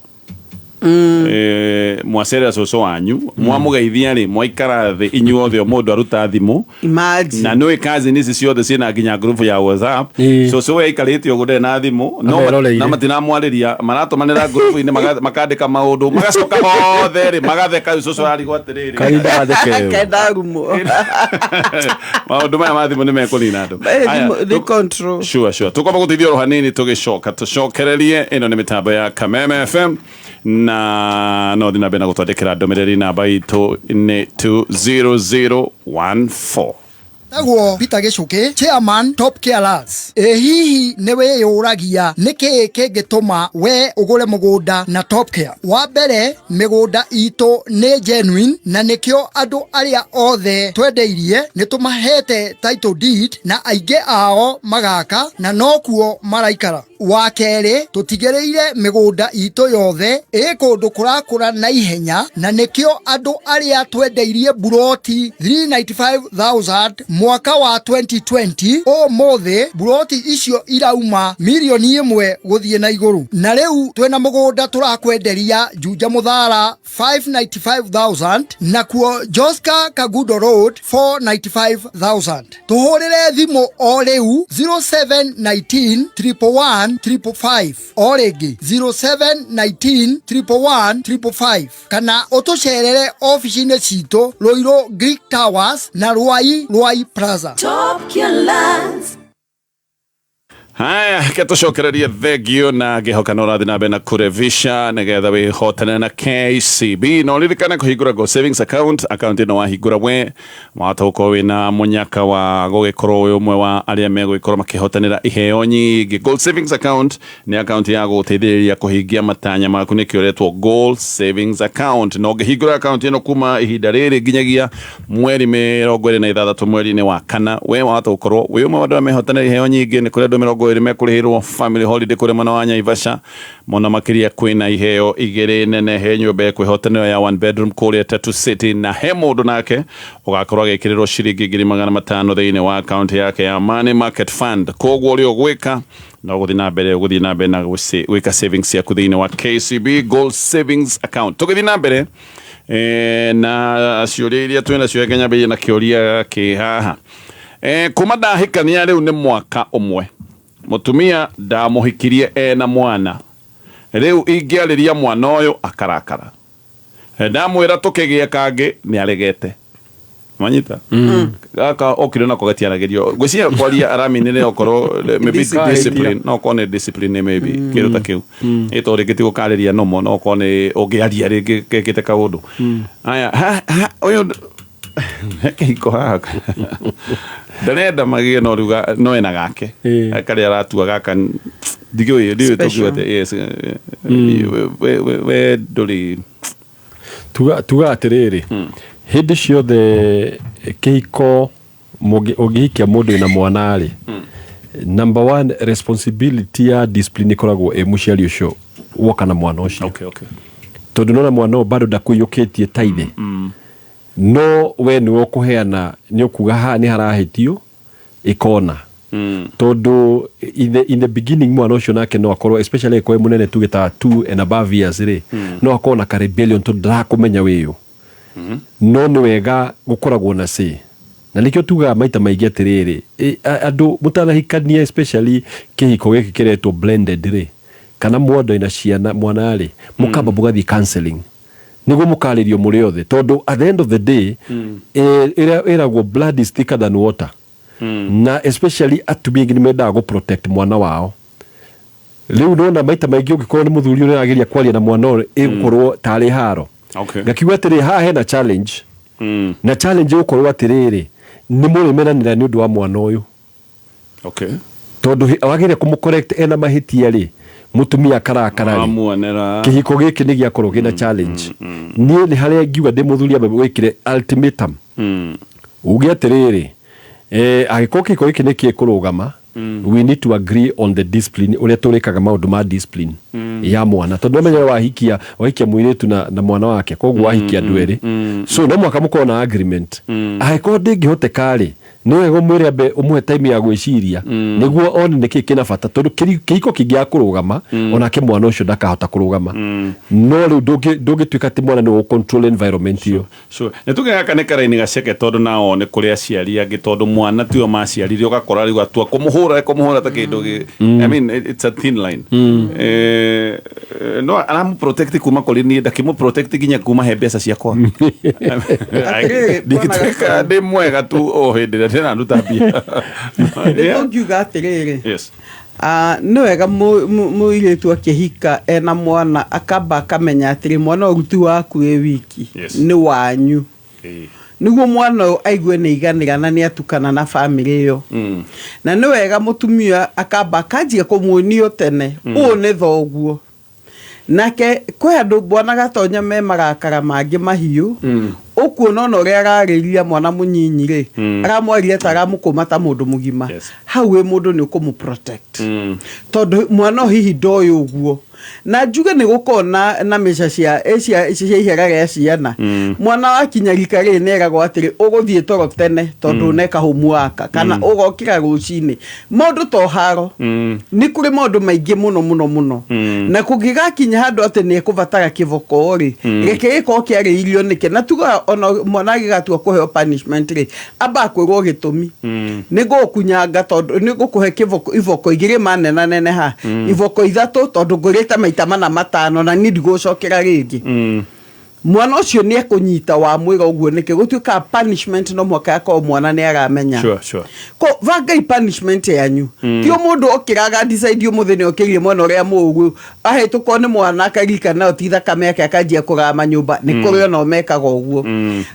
Mwacerera cũcũ wanyu, mwamũgeithia rĩ, mwaikara thĩ inyuothe, o mũndũ aruta thimũ. Imagine. Na nĩ cousin ici ciothe ciĩna nginya group ya WhatsApp. Cũcũ we aikarĩte ũguo ndarĩ na thimũ, no Ameroreire. na matinamwarĩria, maratũmanĩra group-inĩ, makandĩka maũndũ, magacoka othe rĩ magatheka. Rĩu cũcũ arigwo atĩrĩrĩ, Kahinda gathekeo. Kenda rumo. Maũndũ maya ma thimũ nĩ mekũnina andũ. Aya, Thimũ nĩ control. Sure. Tukwamba gũteithia oro hanini, tũgĩcoka tũcokererie. Ĩno nĩ mĩtambo ya Kameme FM, na no thiĩ na mbere na gũtwandĩkĩra ndũmĩrĩri, namba itũ nĩ 20014. Tagwo Peter Gicuki, chairman Top Carers. Ĩ hihi nĩ wĩyũragia nĩkĩĩ kĩngĩtũma we ũgũre mũgũnda na Top Care? Wa mbere, mĩgũnda itũ nĩ genuine, na nĩkĩo andũ arĩa othe twendeirie nĩ tũmahete title deed, na aingĩ ao magaka na nokuo maraikara. Wa kerĩ, tũtigĩrĩire mĩgũnda itũ yothe ĩ kũndũ kũrakũra na ihenya, na nĩkĩo andũ arĩa twendeirie mburoti 395,000 mwaka wa 2020 ũmũthĩ mburoti icio irauma mirioni 1 gũthiĩ na igũrũ. Na rĩu twĩna mũgũnda tũrakwenderia Juja Mũthara 595,000, nakuo Joska Kagudo Road 495,000. Tũhũrĩre thimũ o rĩu 0719 111 555, o rĩngĩ 0719 111 555, kana ũtũcerere ofici-inĩ citũ Ruiru Greek Towers na Ruai Ruai Plaza. Top Lands. Haya, ke tũcokererie thengio na ngĩhoka no ũrathiĩ na mbere na kũrevisha nĩgetha wĩhotane na KCB. Na ũririkane kũhingũra Go Savings Account. Account ĩno wahingũra, we wahota gũkorwo wĩna mũnyaka wa gũgĩkorwo wĩ ũmwe wa arĩa megũgĩkorwo makĩhotanĩra iheo nyingĩ. Gold Savings Account nĩ account ya gũgũteithĩrĩria kũhingia matanya maku, nĩkĩo ĩretwo Gold Savings Account. Na ũngĩhingũra account ĩno kuma ihinda rĩrĩ nginyagia mweri 26 mweri-inĩ wa kana, we wahota gũkorwo wĩ ũmwe wa andũ arĩa mehotanĩra iheo nyingĩ. Nĩ kũrĩ andũ 20 mekũrĩhĩrwo family holiday kũrĩa mwena wa Naivasha. Mũno makĩria, kwĩna iheo igĩrĩ nene: he nyũmba ĩkwĩhotanĩra ya one bedroom kũrĩa Tatu City, na he mũndũ nake ũgakorwo agĩkĩrĩrwo ciringi 500,000 thĩinĩ wa account yake ya Money Market Fund. Koguo ũrĩa ũgwĩka no gũthiĩ na mbere na gwĩka savings ciaku thĩinĩ wa KCB Gold Savings Account. Tũgĩthiĩ na mbere na ciũria iria twĩ nacio, reke nyambĩrĩrie na kĩũria kĩ haha. Kuma ndahikania rĩu nĩ mwaka ũmwe, mũtumia ndamũhikirie ena mwana. Rĩu ingĩarĩria mwana ũyũ akarakara. Ndamwĩra tũkĩgĩe kangĩ nĩ aregete. Manyita gaka okire nako gatiaragĩrio. Ngwĩciria kwaria araminire okorwo maybe Discipline. Discipline, no okorwo nĩ discipline, maybe kĩndũ ta kĩu, ĩ tondũ rĩngĩ ti gũkarĩria nomo, no okorwo nĩ ũngĩaria rĩngĩ kekĩte kaũndũ. Aya, ũyũ he kĩhiko haha ndarenda magĩe, no rĩu no ena gake karĩa aratua gaka ndiũĩ ndiũĩ. Special. Tũkiuga atĩ yes, we ndũrĩ. Tuga atĩrĩrĩ, hĩndĩ ciothe kĩhiko ũngĩhikia mũndũ wĩna mwana rĩ, number one responsibility ya discipline ĩkoragwo ĩ mũciari ũcio woka na mwana ũcio, tondũ nona mwana ũyũ bado ndakũiyũkĩtie ta ithe, no we nĩwe ũkũheana, nĩ ũkuga haha nĩ harahĩtio ĩkona, tondũ in the beginning mwana ũcio nake no akorwo, especially angĩkorwo e mũnene, tuge ta 2 and above years rĩ, no akorwo na ka rebellion tondũ ndarakũmenya wĩyũ. No nĩ wega gũkoragwo na say, na nĩkĩo tugaga maita maingĩ atĩrĩrĩ, andũ mũtanahikania, especially kĩhiko gĩkĩ kĩretwo blended rĩ, kana mwando ina ciana mwana rĩ, mũkamba mũgathiĩ counseling nĩguo mũkarĩrio mũrĩ othe, tondũ at the end of the day ĩrĩa ĩragwo blood is thicker than water, na especially atumia aingĩ nĩ mendaga gũ protect mwana wao. Rĩu nona maita maingĩ ũngĩkorwo nĩ mũthuri ũrĩa ũrageria kwaria na mwana ũyũ, ĩgũkorwo tarĩ haro. Ngakiuga atĩrĩ, haha hena challenge, na challenge ĩgũkorwo atĩrĩrĩ, nĩ mũrĩmenanĩra nĩ ũndũ wa mwana ũyũ, tondũ wagĩrĩire kũmũ correct ena mahĩtia rĩ, mũtumia akarakara rĩ, Wamuonera. Kĩhiko gĩkĩ nĩ gĩakorwo kĩna challenge. Niĩ nĩ harĩa ngiuga ndĩ mũthuri ambe wĩkĩre ultimatum, uge atĩrĩrĩ, angĩkorwo kĩhiko gĩkĩ nĩ gĩkũrũgama, we need to agree on the discipline, ũrĩa tũrĩkaga maũndũ ma discipline ya mwana, tondũ wamenya wahikia wahikia mũirĩtu na mwana wake, koguo wahikia andũ erĩ, so no mũhaka mũkorwo na agreement. Angĩkorwo ndĩngĩhoteka rĩ, nĩ wega ũmwĩre ambe ũmũhe time ya gwĩciria nĩguo one nĩkĩ kĩna bata, tondũ kĩhiko kĩngĩaga kũrũgama, onake mwana ũcio ndakahota kũrũgama. No rĩu ndũngĩtuĩka atĩ mwana nĩ control environment ĩyo. Sure. Nĩ tuge gaka nĩ karaini gaceke, tondũ nao nĩ kũrĩ aciari angĩ, tondũ mwana tiwe maciarire, ũgakora rĩu atua kũmũhũra kũmũhũra ta kĩndũ I mean, it's a thin line. No aramũ protect kuma kũrĩ niĩ, ndakĩmũ protect nginya kuma he mbeca ciakwa. Atĩrĩrĩ, Ndingĩtuĩka ndĩ mwega tu o hĩndĩ ĩrĩa ndĩraruta mbia. Nĩ ngiuga atĩrĩrĩ, nĩ wega mũirĩtu akĩhika ena mwana akamba akamenya atĩrĩ, mwana ũyũ ti waku wĩ wiki, nĩ wanyu, nĩguo mwana ũyũ aigue nĩ iganĩra na nĩ atukana na bamĩrĩ ĩyo. Na nĩ wega mũtumia akamba akanjia kũmuonio tene, ũũ nĩ thoguo. Nake kwĩ andũ bwana Gatonya me marakara mangĩ mahiũ, ũkuona ona ũrĩa ararĩria mwana mũnyinyi rĩ, aramwaria ta aramũkũma ta mũndũ mũgima. Hau wĩ mũndũ nĩ ũkũmũ protect, tondũ mwana ũyũ hihi ndoĩ ũguo. Na njuge nĩ gũkorwo na mĩca cia ihera rĩa ciana. Mwana wakinya rika rĩrĩ nĩ eragwo atĩrĩ, ũgũthiĩ toro tene tondũ ũneka homework, kana ũgokĩra rũcinĩ. Maũndũ to haro, nĩ kũrĩ maũndũ maingĩ mũno mũno mũno. Na kũngĩgakinya handũ atĩ nĩ ekũbatara kĩboko rĩ, reke gĩkorwo kĩarĩirio nĩkĩ. Na tuga ona mwana agĩgatua kũheo punishment rĩ, amba kwĩrwo gĩtũmi. Nĩ ngũgũkunyanga tondũ nĩ ngũkũhe kĩboko iboko igĩrĩ manenaneneha, iboko ithatũ, tondũ ngũrĩte maita mana matano na niĩ ndigũcokera rĩngĩ. Mwana ũcio nĩ ekũnyita wamwĩra ũguo nĩkĩ. Gũtuĩkaga punishment no mũhaka yakorwo mwana nĩ aramenya. Ko bangai punishment yanyu. Ti o mũndũ okĩraga decide ũmũthĩ nĩ okĩrie mwana ũrĩa mũũru, ahĩtũkwo nĩ mwana akarika nayo ti thakame yake, akanjia kũrama nyũmba. Nĩ kũrĩ ona mekaga ũguo.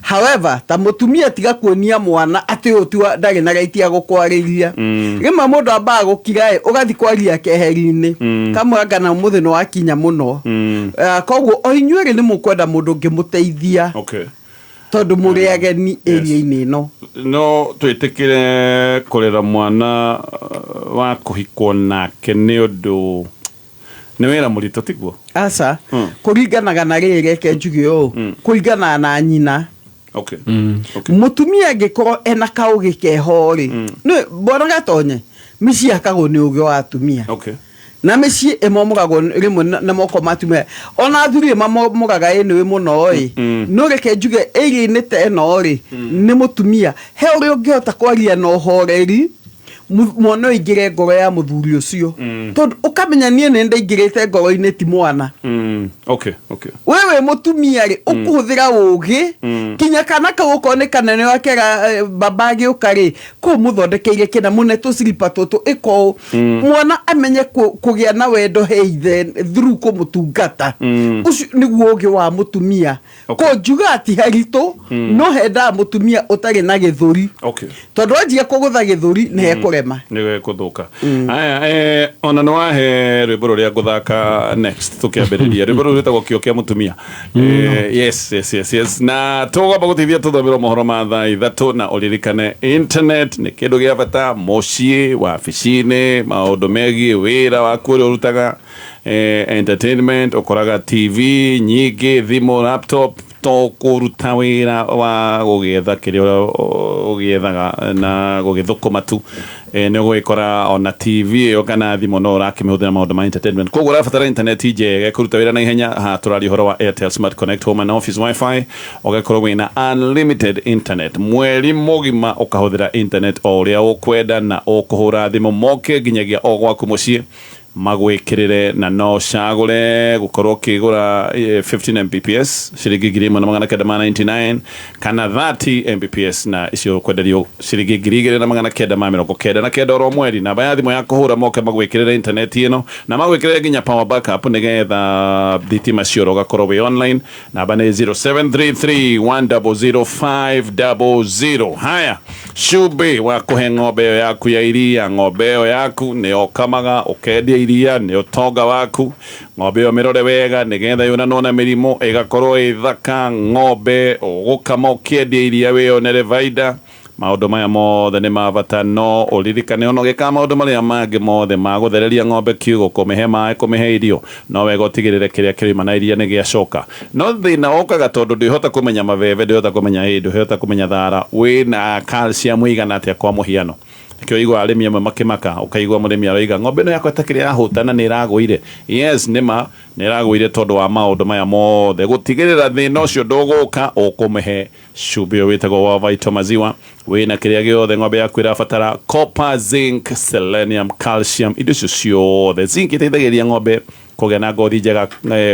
However, ta mũtumia, tiga kuonia mwana atĩ ũyũ ti ndarĩ na right ya gũkwarĩria. Rĩmwe mũndũ ambaga gũkira ĩ, ũgathi kwaria keheri-inĩ kamwanga na ũmũthĩ nĩ wakinya mũno. Koguo o inyuĩ rĩ, nĩ mũkwenda mũndũ ũngĩmũteithia, tondũ mũrĩ ageni area-inĩ ĩno. No twĩtĩkĩre kũrera mwana wa kũhikwo nake nĩ ũndũ nĩ wĩra mũritũ, tiguo? Aca, kũringanaga na rĩrĩ, reke njuge ũũ, kũringanaga na nyina. Mũtumia angĩkorwo ena kaũgĩ keho rĩ, nĩ bwana Gatonye, mĩciĩ yakagwo nĩ ũgĩ wa atumia. Na mĩciĩ ĩmomoragwo rĩmwe na moko ma atumia. Ona athuri ĩmamomoraga ĩnĩwĩ mũno ĩ. No reke njuge area-inĩ ta ĩno rĩ, nĩ mũtumia he ũrĩa ũngĩhota kwaria na ũhoreri, mwana ũyũ aingĩre ngoro ya mũthuri ũcio, tondũ ũkamenya niĩ nĩ ndaingĩrĩte ngoro-inĩ, ti mwana. We wĩ mũtumia rĩ, ũkũhũthĩra ũgĩ kinya kana kau okorwo nĩ kanene wakera baba agĩũka rĩ, kũu mũthondekeire kĩna mũne tũciripa tũtũ ĩko mwana amenye kũgĩa na wendo he ithe through kũmũtungata. Ũcio nĩguo ũgĩ wa mũtumia. Ko njuga ti haritũ, no hendaga mũtumia ũtarĩ na gĩthũri, tondũ anjia kũgũtha gĩthũri nĩ hekũrema. Nĩ gũthũka. Aya, ona nĩ wahe rwĩmbo rũrĩa ngũthaka next tũkĩambĩrĩria. Rwĩmbo rũu rwĩtagwo Kĩo kĩa Mũtumia. Yes, na tũgwamba gũteithia tũthomerwo mohoro ma thaa 3. Na ũririkane internet nĩ kĩndũ gĩa bata mũciĩ, wabici-inĩ, maũndũ megiĩ wĩra waku ũrĩa ũrutaga, entertainment, ũkoraga TV nyingĩ, thimũ, laptop, to kũruta wĩra wa gũgĩetha kĩrĩa ũgĩethaga na gũgĩthũkũma tu. Nĩ ũgũgĩkora ona TV ĩyo kana thimũ no ũrakĩmĩhũthĩra maũndũ ma entertainment. Koguo ũrabatara internet njega kũruta wĩra na ihenya. Ha tũraria ũhoro wa Airtel Smart Connect Home and Office WiFi, ũgakorwo wĩna unlimited internet mweri mũgima, ũkahũthĩra internet o ũrĩa ũkwenda, na ũkũhũra thimũ moke nginyagia o gwaku mũciĩ magwĩkĩrĩre. Na no ũcagũre gũkorwo ũkĩgũra 15 Mbps ciringi 1999, kana 30 Mbps, na icio kwenderio ciringi 2999 oro mweri. Namba ya thimũ ya kũhũra moke magwĩkĩrĩre internet ĩno na magwĩkĩrĩre nginya power backup nĩgetha thitima ciora ũgakorwo wĩ online, namba nĩ 0733100500. Haya, cumbĩ wa kũhe ng'ombe ĩyo yaku ya iria. Ng'ombe ĩyo yaku nĩ ũkamaga ũkendia iria, nĩ ũtonga waku. Ng'ombe ĩyo mĩrore wega nĩgetha yonanwo na mĩrimũ, ĩgakorwo ĩ thaka. Ng'ombe ũgũkama ũkĩendia iria wĩyonere baida. Maũndũ maya mothe nĩ ma bata. No ũririkane ona ũgĩkaga maũndũ marĩa mangĩ mothe ma gũthereria ng'ombe kiugũ, kũmĩhe maĩ, kũmĩhe irio, no wega ũtigĩrĩre kĩrĩa kĩrauma na iria nĩ gĩacoka. No thĩna ũkaga tondũ ndwĩhota kũmenya mabebe, ndwĩhota kũmenya ĩ, ndwĩhota kũmenya thara wĩna calcium ĩigana atĩa. Kwa mũhiano, nĩkĩo ũiguaga arĩmi amwe makĩmaka, ũkaigua mũrĩmi aroiga, "Ng'ombe ĩno yakwa ĩtakĩrĩ yahũta na nĩ ĩragũire." Yes, nĩma nĩ ĩragũire tondũ wa maũndũ maya mothe. Gũtigĩrĩra thĩna ũcio ndũgũka, ũkũmĩhe cumbĩ ũyũ wĩtagwo wa Vital Maziwa, wĩna kĩrĩa gĩothe ng'ombe yaku ĩrabatara: copper, zinc, selenium, calcium, indo icio ciothe. Zinc ĩteithagĩrĩria ng'ombe kũgĩa na ngothi njega,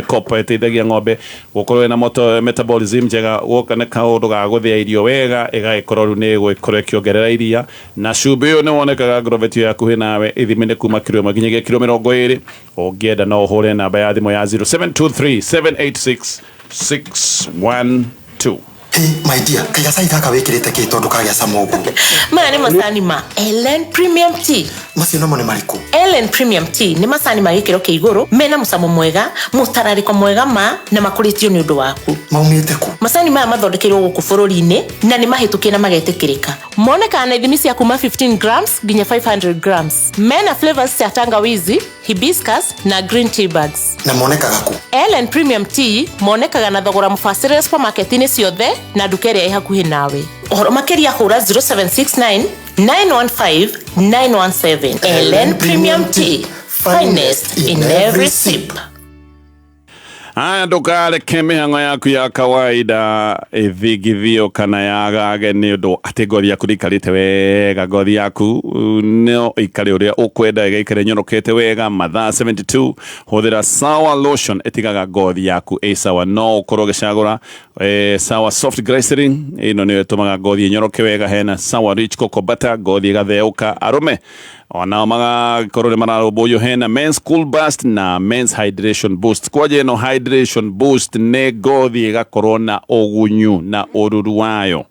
copper ĩteithagia ng'ombe gũkorwo ĩna metabolism njega, gwoka nĩ kaũndũ ga gũthĩa irio wega, ĩgagĩkorwo rĩu nĩ ĩgũgĩkorwo ĩkĩongerera iria. Na cumbĩ ũyũ nĩ wonekaga agrovet ĩyo hakuhĩ nawe. Ithimi nĩ kuma kiro 1 nginyagia kiro 20. Ũngĩenda no ũhũre namba ya thimũ ya 0723 786 612. Hey, my dear, kaĩ gacai gaka wĩkĩrĩte kĩ tondũ kagĩa cama ũguo? Maya nĩ macani ma Ellen Premium Tea. Macio namo nĩ marĩkũ? Ellen Premium Tea nĩ macani ma gĩkĩro kĩa igũrũ mena mũcamo mwega, mũtararĩko mwega ma na makũrĩtio nĩ ũndũ waku. Maumĩte kũ? Macani maya mathondekeirwo gũkũ bũrũri-inĩ na nĩ mahĩtũkie na magetĩkĩrĩka. Monekaga na ithimi cia kuma 15 grams nginya 500 grams. Mena flavors cia tangawizi, hibiscus na green tea bags. Na monekaga kũ? Ellen Premium Tea monekaga na thogora mũbacĩrĩre supermarket-inĩ ciothe na nduka ĩrĩa ĩ hakuhĩ nawe. Ũhoro makĩria hũra 0769 915 917. Ellen Premium Tea, finest in every sip. Aya, ndũkareke mĩhang'o yaku ya kawaida ĩthingithio kana yagage nĩ ũndũ atĩ ngothi yaku ndĩikarĩte wega. Ngothi yaku no ĩikare ũrĩa ũkwenda, ĩgaikara ĩnyorokete wega mathaa 72. Hũthĩra Sawa Lotion, ĩtigaga ngothi yaku ĩ sawa. No ũkorwo ũgĩcagũra Sawa Soft Glycerin, ĩno nĩyo ĩtũmaga ngothi ĩnyoroke wega. Hena Sawa Rich Cocoa Butter, ngothi ĩgatheũka. Arũme onao magakorwo nĩ mararũmbũiyo, hena Men's Cool Burst na Men's Hydration Boost. Kwanja ĩno Hydration Boost nĩ ngothi ĩgakorwo na ũgunyu na ũruru wayo.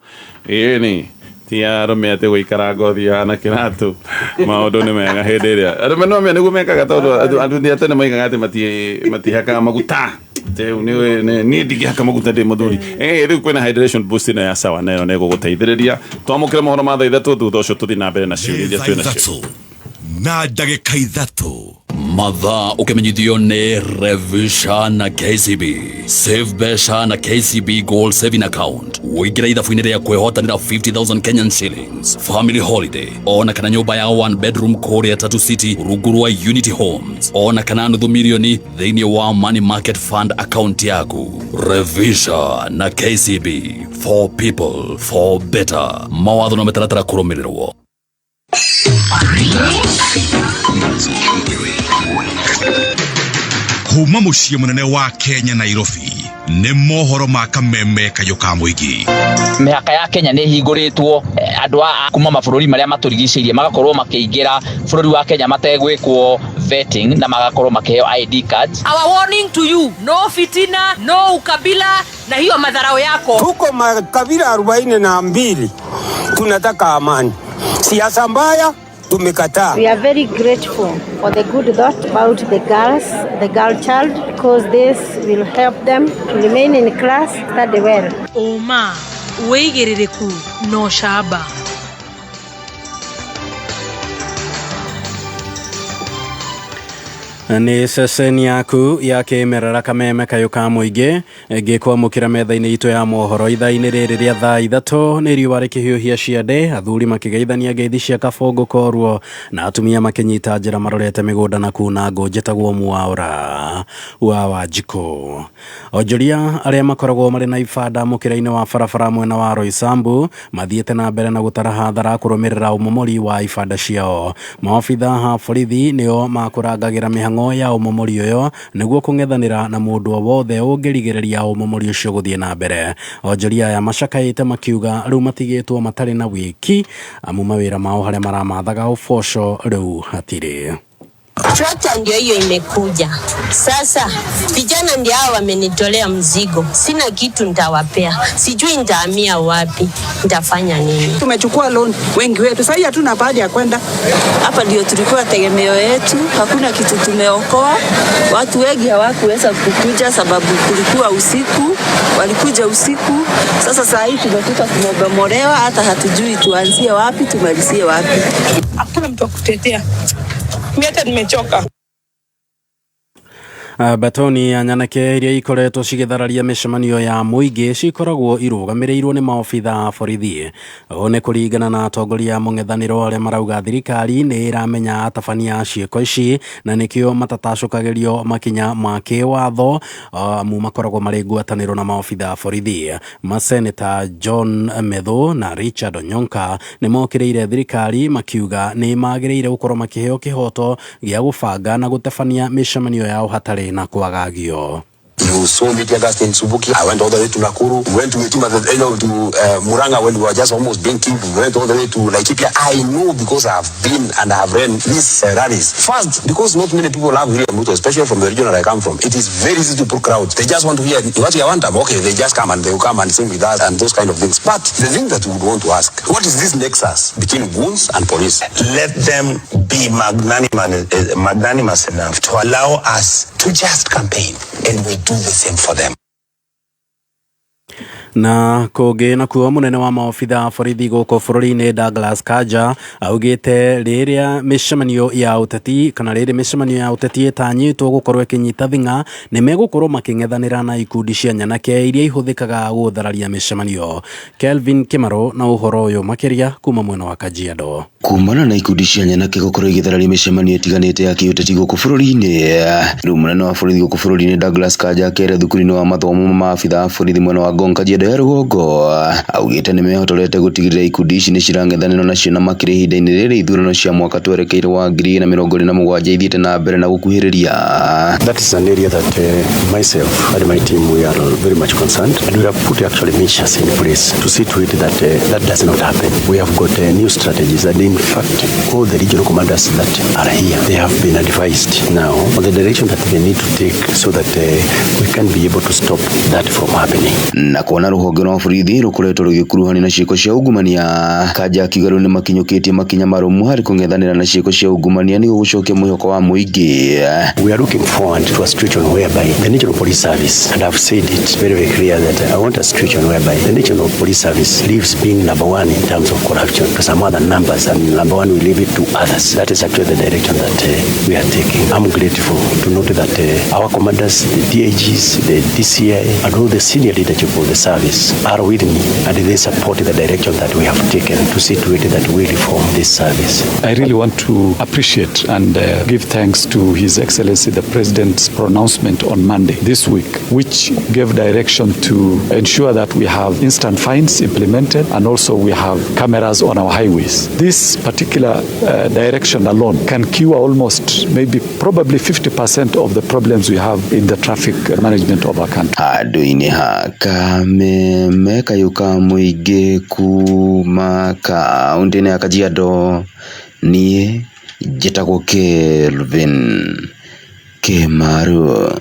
Ĩni ti arũme atĩ gũikara ngothi ĩhana kĩratũ. Maũndũ nĩ mega hĩndĩ ĩrĩa arũme no mea nĩguo mekaga, tondũ andũ a tene moigaga atĩ matihakaga maguta. Rĩu niĩ ndingĩhaka maguta ndĩ mũthuri. Rĩu kwĩna Hydration Boost ĩno ya Sawa, nayo nĩ ĩgũgũteithĩrĩria. Twamũkĩre mohoro ma thaa 3, thutha ũcio tũthiĩ na mbere na ciũria iria twĩ nacio. 3 na ndagĩka 3. Mathaa ũkĩmenyithio nĩ Revisha na KCB. Save mbeca na KCB Gold Saving Account, ũingĩre ithabu-inĩ rĩa kwĩhotanĩra 50,000 Kenyan shillings, family holiday, ona kana nyũmba ya one bedroom kũrĩa Tatu City rungu rwa Unity Homes, ona kana nuthu milioni thĩinĩ wa Money Market Fund account yaku. Revisha na KCB, for people, for better. Mawatho na mĩtaratara kũrũmĩrĩrwo. Kuma muciĩ mũnene wa Kenya, Nairobi, nĩ mohoro ma kameme kayũ ka mũingĩ. Mĩhaka ya Kenya nĩ ĩhingũrĩtwo, andũ a kuma mabũrũri marĩa matũrigicĩirie magakorwo makĩingĩra bũrũri wa Kenya mategwĩkwo vetting na magakorwo makĩheo ID cards. Our warning to you, no fitina, no ukabila na hiyo madharau yako. Tuko makabila 42, tunataka amani. Siasa mbaya tumekataa. We are very grateful for the good thought about the girls, the girl child, because this will help them to remain in class, study well. Ũma, wĩigĩrĩrĩku na ũcamba. Nĩ ceceni yaku ya kĩmerera Kameme kayũ ka mũingĩ, ngĩkwamũkĩra metha-inĩ itũ ya mohoro ithaa-inĩ rĩrĩ rĩa thaa 3. Nĩ riũa rĩkĩhiũhia ciande, athuri makĩgeithania ngeithi cia kabũngũ korwo na atumia makĩnyita njĩra marorete mĩgũnda na kuna ngũ. Njĩtagwo Mwaũra wa Wanjikũ. Onjoria arĩa makoragwo marĩ na ibanda mũkĩra-inĩ wa barabara mwena wa Roysambu mathiĩte na mbere na gũtara hathara kũrũmĩrĩra ũmomori wa ibanda ciao. Maobitha a borithi nĩo makũrangagĩra mĩhang'o ya ũmomori ũyũ nĩguo kũng'ethanĩra na mũndũ o wothe ũngĩrigĩrĩria ũmomori ũcio gũthiĩ na mbere. Onjoria aya macakaĩte makiuga rĩu matigĩtwo matarĩ na wĩki, amu mawĩra mao harĩa maramathaga ũboco rĩu hatirĩ. Trakta ndio hiyo imekuja sasa. Vijana ndio hao wamenitolea mzigo, sina kitu nitawapea, sijui nitahamia wapi, nitafanya nini? Tumechukua loan wengi wetu, sasa hatuna pahali ya kwenda. Hapa ndio tulikuwa tegemeo yetu, hakuna kitu tumeokoa. Watu wengi hawakuweza kukuja sababu kulikuwa usiku, walikuja usiku. Sasa saa hii tumekuta tumebomolewa, hata hatujui tuanzie wapi tumalizie wapi. Hakuna mtu wa kutetea. Mimi hata nimechoka. Batoni ya nyanake iria ikoretwo cigĩthararia mĩcemanio ya mũingĩ cikoragwo irũgamĩrĩirwo nĩ maobitha a borithi. Ũũ nĩ kũringana na atongoria a mũng'ethanĩro arĩa marauga thirikari nĩ ĩramenya atabania a ciĩko ici na nĩkĩo matatacũkagĩrio makinya ma kĩwatho, amu makoragwo marĩ ngwatanĩro na maobitha a borithi. Maseneta John Methu na Richard Onyonka nĩ mokĩrĩire thirikari makiuga nĩ magĩrĩire gũkorwo makĩheo kĩhoto gĩa gũbanga na gũtabania mĩcemanio yao hatarĩ na kwagagio. You saw me tear gas in Subuki. I went all the way to Nakuru. We went to Witima, to Muranga when we were just almost being killed. We went all the way to Laikipia. I know because I've been and I've run these rallies. First, because not many people love William Ruto, especially from the region that I come from. It is very easy to pull crowds. They just want to hear what you want them. Okay, they just come and they will come and sing with us and those kind of things. But the thing that we would want to ask, what is this nexus between goons and police? Let them be magnanimous enough to allow us to just campaign, and we do the same for them. Na kũngĩ nakuo mũnene wa maobitha a borithi gũkũ bũrũri-inĩ Douglas Kanja augĩte rĩrĩa mĩcemanio ya ũteti kana rĩrĩ mĩcemanio ya ũteti ĩtanyĩtwo gũkorwo ĩkĩnyita thing'a nĩ megũkorwo makĩng'ethanĩra na ikundi cia nyanake iria ihũthĩkaga gũthararia mĩcemanio. Kelvin Kimaro na ũhoro ũyũ makĩria kuma mwena wa Kajiado. Kumana na ikundi cia nyanake gũkorwo igĩthararia mĩcemanio ĩtiganĩte ya kĩũteti gũkũ bũrũri-inĩ, rĩu mũnene wa borithi gũkũ bũrũri-inĩ Douglas Kanja akĩaria thukuru-inĩ wa mathomo ma maabitha a borithi mwena wa Ngong Kajiado ya rũgongo augĩte nĩ mehotorete gũtigĩrĩra ikundi ici nĩ cirang'ethanĩra nacio na makĩria ihinda-inĩ rĩrĩ ithurano cia mwaka twerekeire wa 2027 ithiĩte na mbere na gũkuhĩrĩria. That is an area that myself and my team, we are very much concerned, and we have put actually measures in place to see to it that that does not happen. We have got new strategies, and in fact all the regional commanders that are here, they have been advised now on the direction that they need to take so that we can be able to stop that from happening. Na kuona rũhonge rwa borithi rũkoretwo rũgĩkuruhanio na ciĩko cia ungumania, Kanja akiuga rĩu nĩmakinyũkĩtie makinya marũmu harĩ kũng'ethanĩra na ciĩko cia ungumania nĩguo gũcokia mwĩhoko wa mũingĩ. We are looking forward to a situation whereby the National Police Service, and I've said it very, very clear that I want a situation whereby the National Police Service leaves being number one in terms of corruption to some other numbers, and number one we leave it to others. That is actually the direction that we are taking. I'm grateful to note that our commanders, the DIGs, the DCI, and all the senior leadership of the service are with me, and they support the direction that we have taken to see to it that we reform this service. I really want to appreciate and give thanks to His Excellency the President's pronouncement on Monday this week, which gave direction to ensure that we have instant fines implemented and also we have cameras on our highways. This particular direction alone can cure almost maybe probably 50% of the problems we have in the traffic management of our country. Handũ-inĩ ha kameme kayũ ka mũingĩ kuma kaũntĩ-inĩ ya Kajiado, niĩ njĩtagwo Kelvin Kimaru.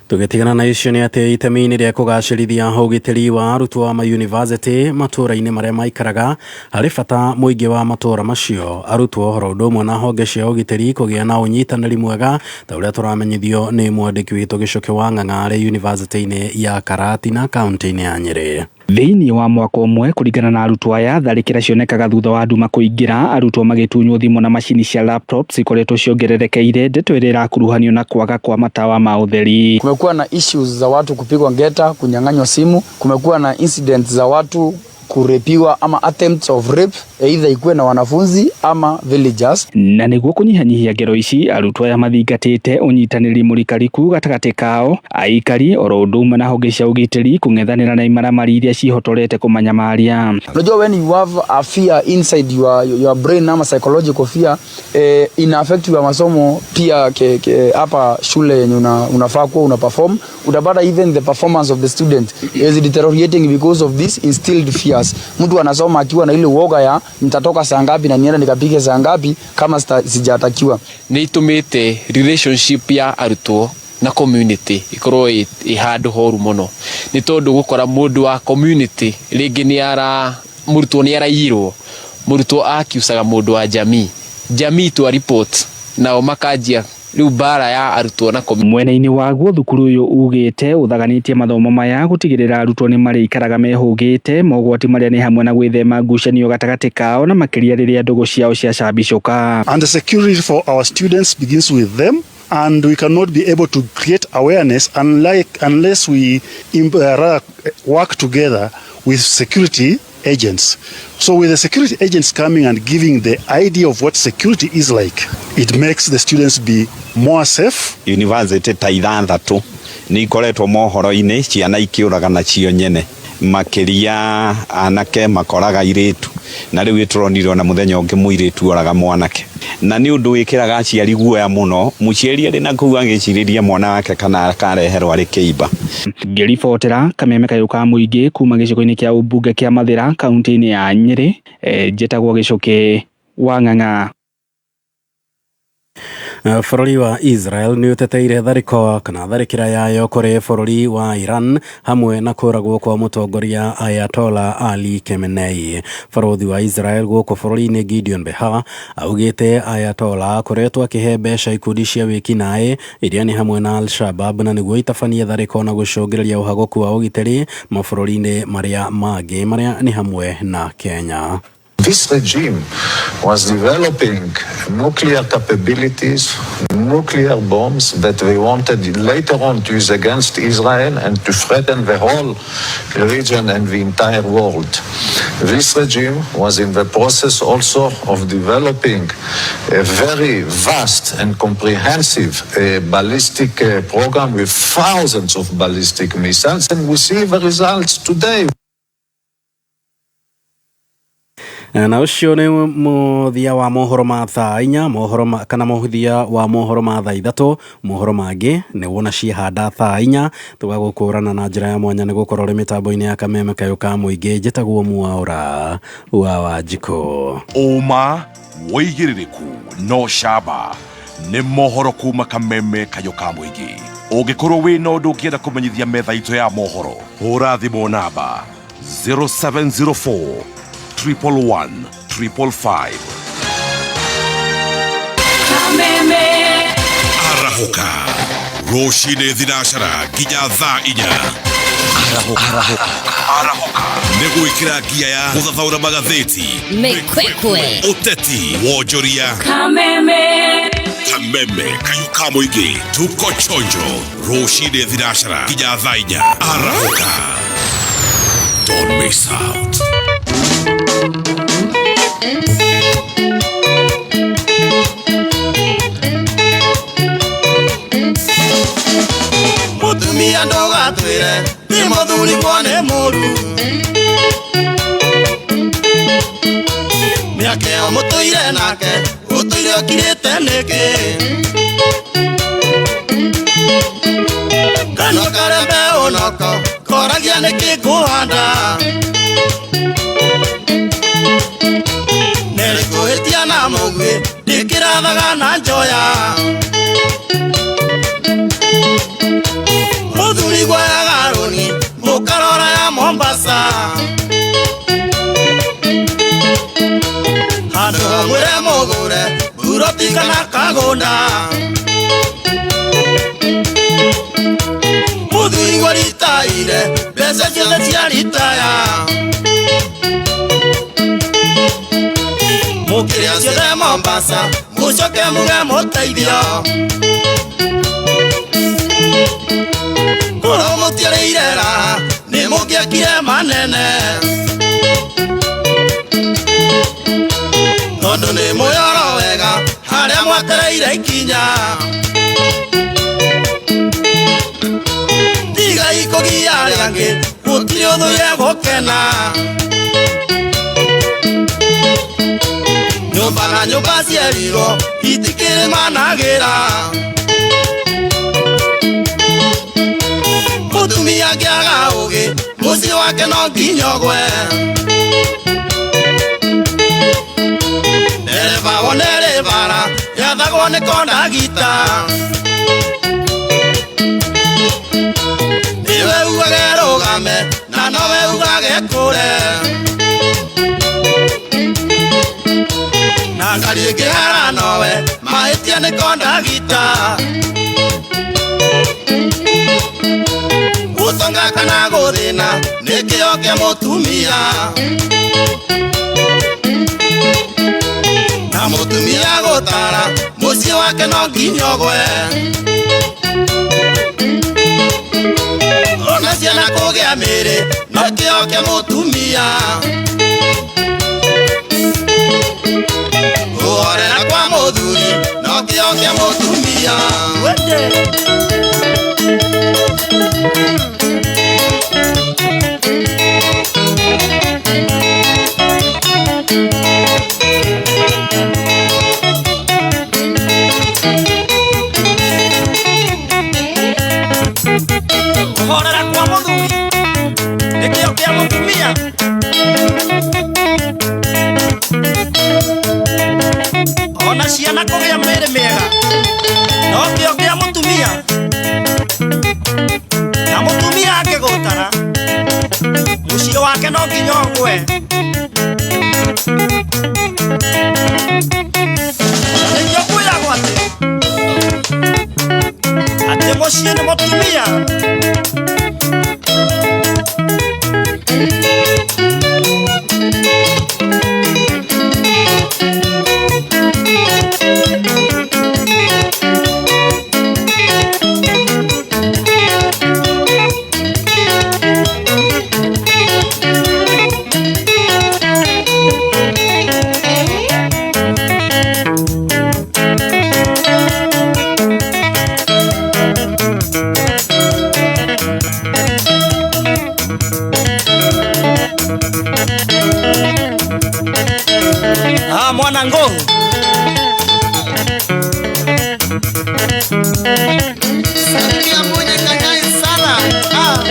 Tũgĩtigana na icio nĩ atĩ itemi-inĩ rĩa kũgacĩrithia ũgitĩri wa arutwo a mayunivasĩtĩ matũũra-inĩ marĩa maikaraga harĩ bata mũingĩ wa matũũra macio arutwo oro ũndũ ũmwe na honge cia ũgitĩri kũgĩa na ũnyitanĩri mwega ta ũrĩa tũramenyithio nĩ mwandĩki witũ Gĩcũkĩ wa Ng'ang'a arĩ yunivasĩtĩ-inĩ ya Karatina kaũntĩ-inĩ ya Nyĩrĩ. Thĩinĩ wa mwaka ũmwe kũringana na arutwo aya tharĩkĩra cionekaga thutha wa nduma kũingĩra arutwo magĩtunywo thimũ na macini cia laptops ikoretwo ciongererekeire ndeto ĩrĩa ĩrakuruhanio na kwaga kwa matawa ma ũtheri. Kumekuwa na issues za watu kupigwa ngeta, kunyang'anywa simu, kumekuwa na incidents za watu kurepiwa ama attempts of rape, either ikuwe na wanafunzi ama villagers. Na nĩguo kũnyihanyihia ngero ici arutwo aya mathingatĩte ũnyitanĩri mũrikariku gatagatĩ kao aikari oro ũndũ ũmwe na honge cia ũgitĩri kũng'ethanĩra na imaramari iria cihotorete kũmanyamaria. Unajua, when you have a fear inside your brain ama psychological fear, ina affect your masomo pia hapa shule yenye unafaa kuwa una perform, utapata even the performance of the student is deteriorating because of this instilled fears. Mtu anasoma akiwa na ile uoga ya nitatoka saa ngapi na niende nikapige saa ngapi kama sijatakiwa. Nĩ itũmĩte relationship ya arutwo na community ikorwo ĩ handũ horu mũno, nĩ tondũ gũkora mũndũ wa community rĩngĩ nĩ ara mũrutwo nĩ araiyirwo, mũrutwo akiucaga mũndũ wa jamii, jamii twa report nao makanjia rĩu mbara ya arutwo na community. Mwena-inĩ waguo thukuru ũyũ ugĩte ũthaganĩtie mathomo maya gũtigĩrĩra arutwo nĩ marĩikaraga mehũgĩte mogwati marĩa nĩ hamwe na gwĩthema ngucanio gatagatĩ kao na makĩria rĩrĩa ndũgũ ciao ciacambicũka. And the security for our students begins with them, and we cannot be able to create awareness unless we rather work together with security agents. So with the security agents coming and giving the idea of what security is like, it makes the students be more safe. University ta ithathatũ nĩ ikoretwo mohoro-inĩ ciana ikĩũraga nacio nyene, makĩria anake makoraga irĩtu, na rĩu ĩtũronire ona mũthenya ũngĩ mũirĩtu oraga mwanake. Na nĩ ũndũ wĩkĩraga aciari guoya mũno, mũciari arĩ na kũu agĩcirĩria mwana wake kana akareherwo arĩ kĩimba. Ngĩribotera kameme kayũ ka mũingĩ kuma gĩcigo-inĩ kĩa ũmbunge kĩa Mathĩra kaunti-inĩ ya Nyĩrĩ, njĩtagwo Gĩcũkĩ wa Ng'ang'a. Bũrũri wa Israel nĩ ũteteire tharĩko kana tharĩkĩra yayo kũrĩ bũrũri wa Iran hamwe na kũragwo kwa mũtongoria Ayatollah Ali Khamenei. Barũthi wa Israel gũkũ bũrũri-inĩ Gideon Behar augĩte Ayatollah akoretwo akĩhe mbeca ikundi cia wĩkinaĩ iria nĩ hamwe na Al-Shabab na nĩguo itabanie tharĩko na gũcũngĩrĩria ũhagũku wa ũgitĩri mabũrũri-inĩ marĩa mangĩ marĩa nĩ hamwe na Kenya. This regime was developing nuclear capabilities, nuclear bombs that they wanted later on to use against Israel and to threaten the whole region and the entire world. This regime was in the process also of developing a very vast and comprehensive ballistic program with thousands of ballistic missiles, and we see the results today. Na ũcio nĩ mũthia wa mohoro ma thaa inya, mohoro kana mũthia wa mohoro ma thaa ithatũ. Mohoro mangĩ nĩ wona ciehanda thaa inya tũgagũkũrana na njĩra ya mwanya nĩ gũkorwo ũrĩ mĩtambo-inĩ ya kameme kayũ ka mũingĩ. Njĩtagwo Mwaũra wa Wanjikũ. Ũma wĩigĩrĩrĩku no camba nĩ mohoro kuma kameme kayũ ka mũingĩ. Ũngĩkorwo wĩna ũndũ ũngĩenda kũmenyithia metha itũ ya mohoro, hũra thimũ namba 0704 111 555. Kameme. Arahũka rũcinĩ thinacara nginya thaa inya. Arahũka nĩ gwĩkĩra ngia ya gũthathaũra magathĩti, Mĩkwekwe. ũteti, wonjoria. Kameme. Kameme kayũ ka mũingĩ, tuko chonjo rũcinĩ thinacara nginya thaa inya. Arahũka, don't miss out. Mutumia ndũgatwĩre nĩ mũthuri kuo nĩ mũru, mĩaka ĩyo mũtũire nake ũtũire ũkirĩte nĩkĩ? Kanua karembe ũnoko koragia nĩkĩ ngũhanda, nĩrĩ kũhĩtia na mũguĩ ndĩkĩrathaga na njoya. Mũthuri guoyaga rũni mũkarora ya Mombasa, handũ hamwĩre mũgũre buroti kana kagũnda. Mũthuri gwaritaire mbeca ciothe cia ritaya, mũkĩrĩa ciothe Mombasa mũcoke muge mũteithio. Korwo mũtiarĩire raha nĩ mũngĩakire manene, tondũ nĩ mũyoro wega harĩa mwatereire ikinya. Tigai kũgia arĩa angĩ gũtirĩ ũthũire gũkena, nyũmba na nyũmba cierirwo itikĩrĩ managĩra. Mũtumia angĩaga ũgĩ mũciĩ wake no nginya ũgwe, ndereba wone rĩ bara yathagwo nĩ kondagita. Nĩwe ugage rũgame na nowe ugage kũre, na ngari ĩngĩhara nowe mahĩtia nĩ kondagita. Gũtonga kana gũthĩna nĩ kĩo kĩa mũtumia, na mũtumia gũtara mũciĩ wake no nginya ũgwe. Ona ciana kũgĩa mĩĩrĩ no kĩo kĩa mũtumia, kũhorera kwa mũthuri no kĩo kĩa mũtumia. Kũrĩa na kũgĩa mĩĩrĩ mĩega no kĩo kĩa mũtumia, na mũtumia angĩgũtara mũciĩ wake no nginya ũgwe. Nĩkĩo kwĩragwo atĩ atĩ mũciĩ nĩ mũtumia. Ah, mwana ngũrũ. Salimia mwenye kanyai sana. Ah.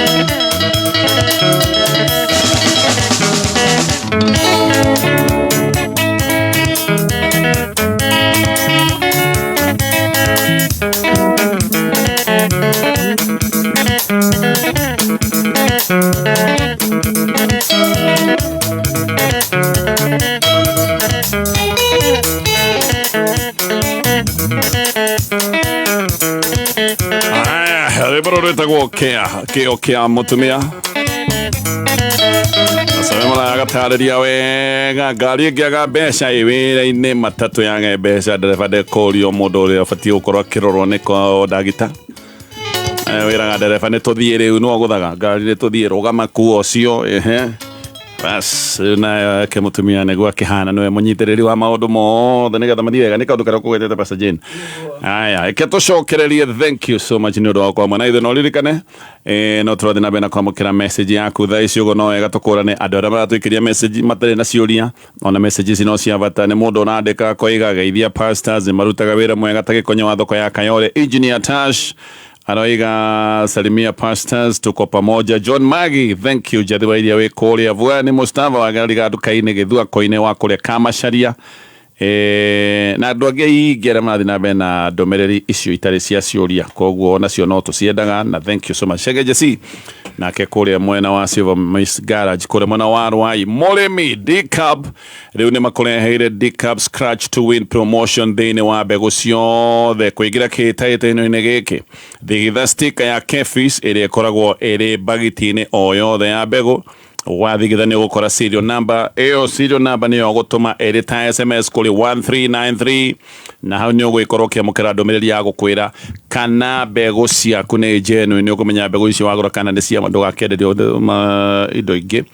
Aya, rwĩmbo rũrũ rwĩtagwo kĩa kĩo kĩa mũtumia Nacabe maragatarĩria wega ngari ĩngĩaga mbeca ĩ wĩra-inĩ matatũ yage mbeca ndereba ndekũrio mũndũ ũrĩa ũbatiĩ gũkorwo akĩrorwo nĩ kondagita. Wĩraga ndereba nĩ tũthiĩ rĩu nĩwe ũgũthaga ngari nĩ tũthiĩ rũgama kuo ũcio ehe bas rĩu nayo eke mũtumia nĩguo akĩhana nĩwe mũnyitĩrĩri wa maũndũ mothe nĩgetha mathiĩ wega nĩ kaũndũ karĩa ũkũgwetete Pastor Jane. Aya, reke tũcokererie thank you so much nĩ ũndũ wa gũkorwo mwena ithuĩ na ũririkane no tũrathiĩ na mbere na kwamũkĩra message yaku thaa ici ũguo no wega tũkũrane andũ arĩa maratũikĩria message matarĩ na ciũria ona message ici no cia bata nĩ mũndũ ũrandĩka akoiga geithia pastors nĩ marutaga wĩra mwega ta gĩkonyo wa thoko ya Kayole. Engineer Tash aroiga salimia pastors tuko pamoja. John Magi thank you Jathi wa iria wĩ kũrĩa Vwani Mustafa wagerariga nduka-inĩ Gĩthua koine wa kũrĩa Kamacharia. Na andũ angĩ aingĩ arĩa marathiĩ na mbere na ndũmĩrĩri icio itarĩ cia ciũria koguo onacio no tũciendaga na thank you so much. Shege Jesse nake kũrĩa mwena wa Silver Miss Garage kũrĩa mwena wa Rwai Mũrĩmi D-Cab rĩu nĩ makũreheire D-Cab Scratch to Win promotion thĩinĩ wa mbegũ ciothe kũingĩra kĩhĩtahĩtano-inĩ gĩkĩ thigitha sticker ya Kefis ĩrĩa ĩkoragwo ĩrĩ bagiti-inĩ o yothe ya mbegũ wathigitha nĩ ũgũkora serial number ĩyo serial number nĩyo ũgũtũma ĩrĩ ta SMS kũrĩ 1393 na hau nĩ ũgũgĩkorwo ũkĩamũkĩra ndũmĩrĩri ya gũkwĩra kana mbegũ ciaku nĩ genuine nĩ ũkũmenya mbegũ icio wagũra kana nĩ cia ndũgakĩenderio indo ingĩ.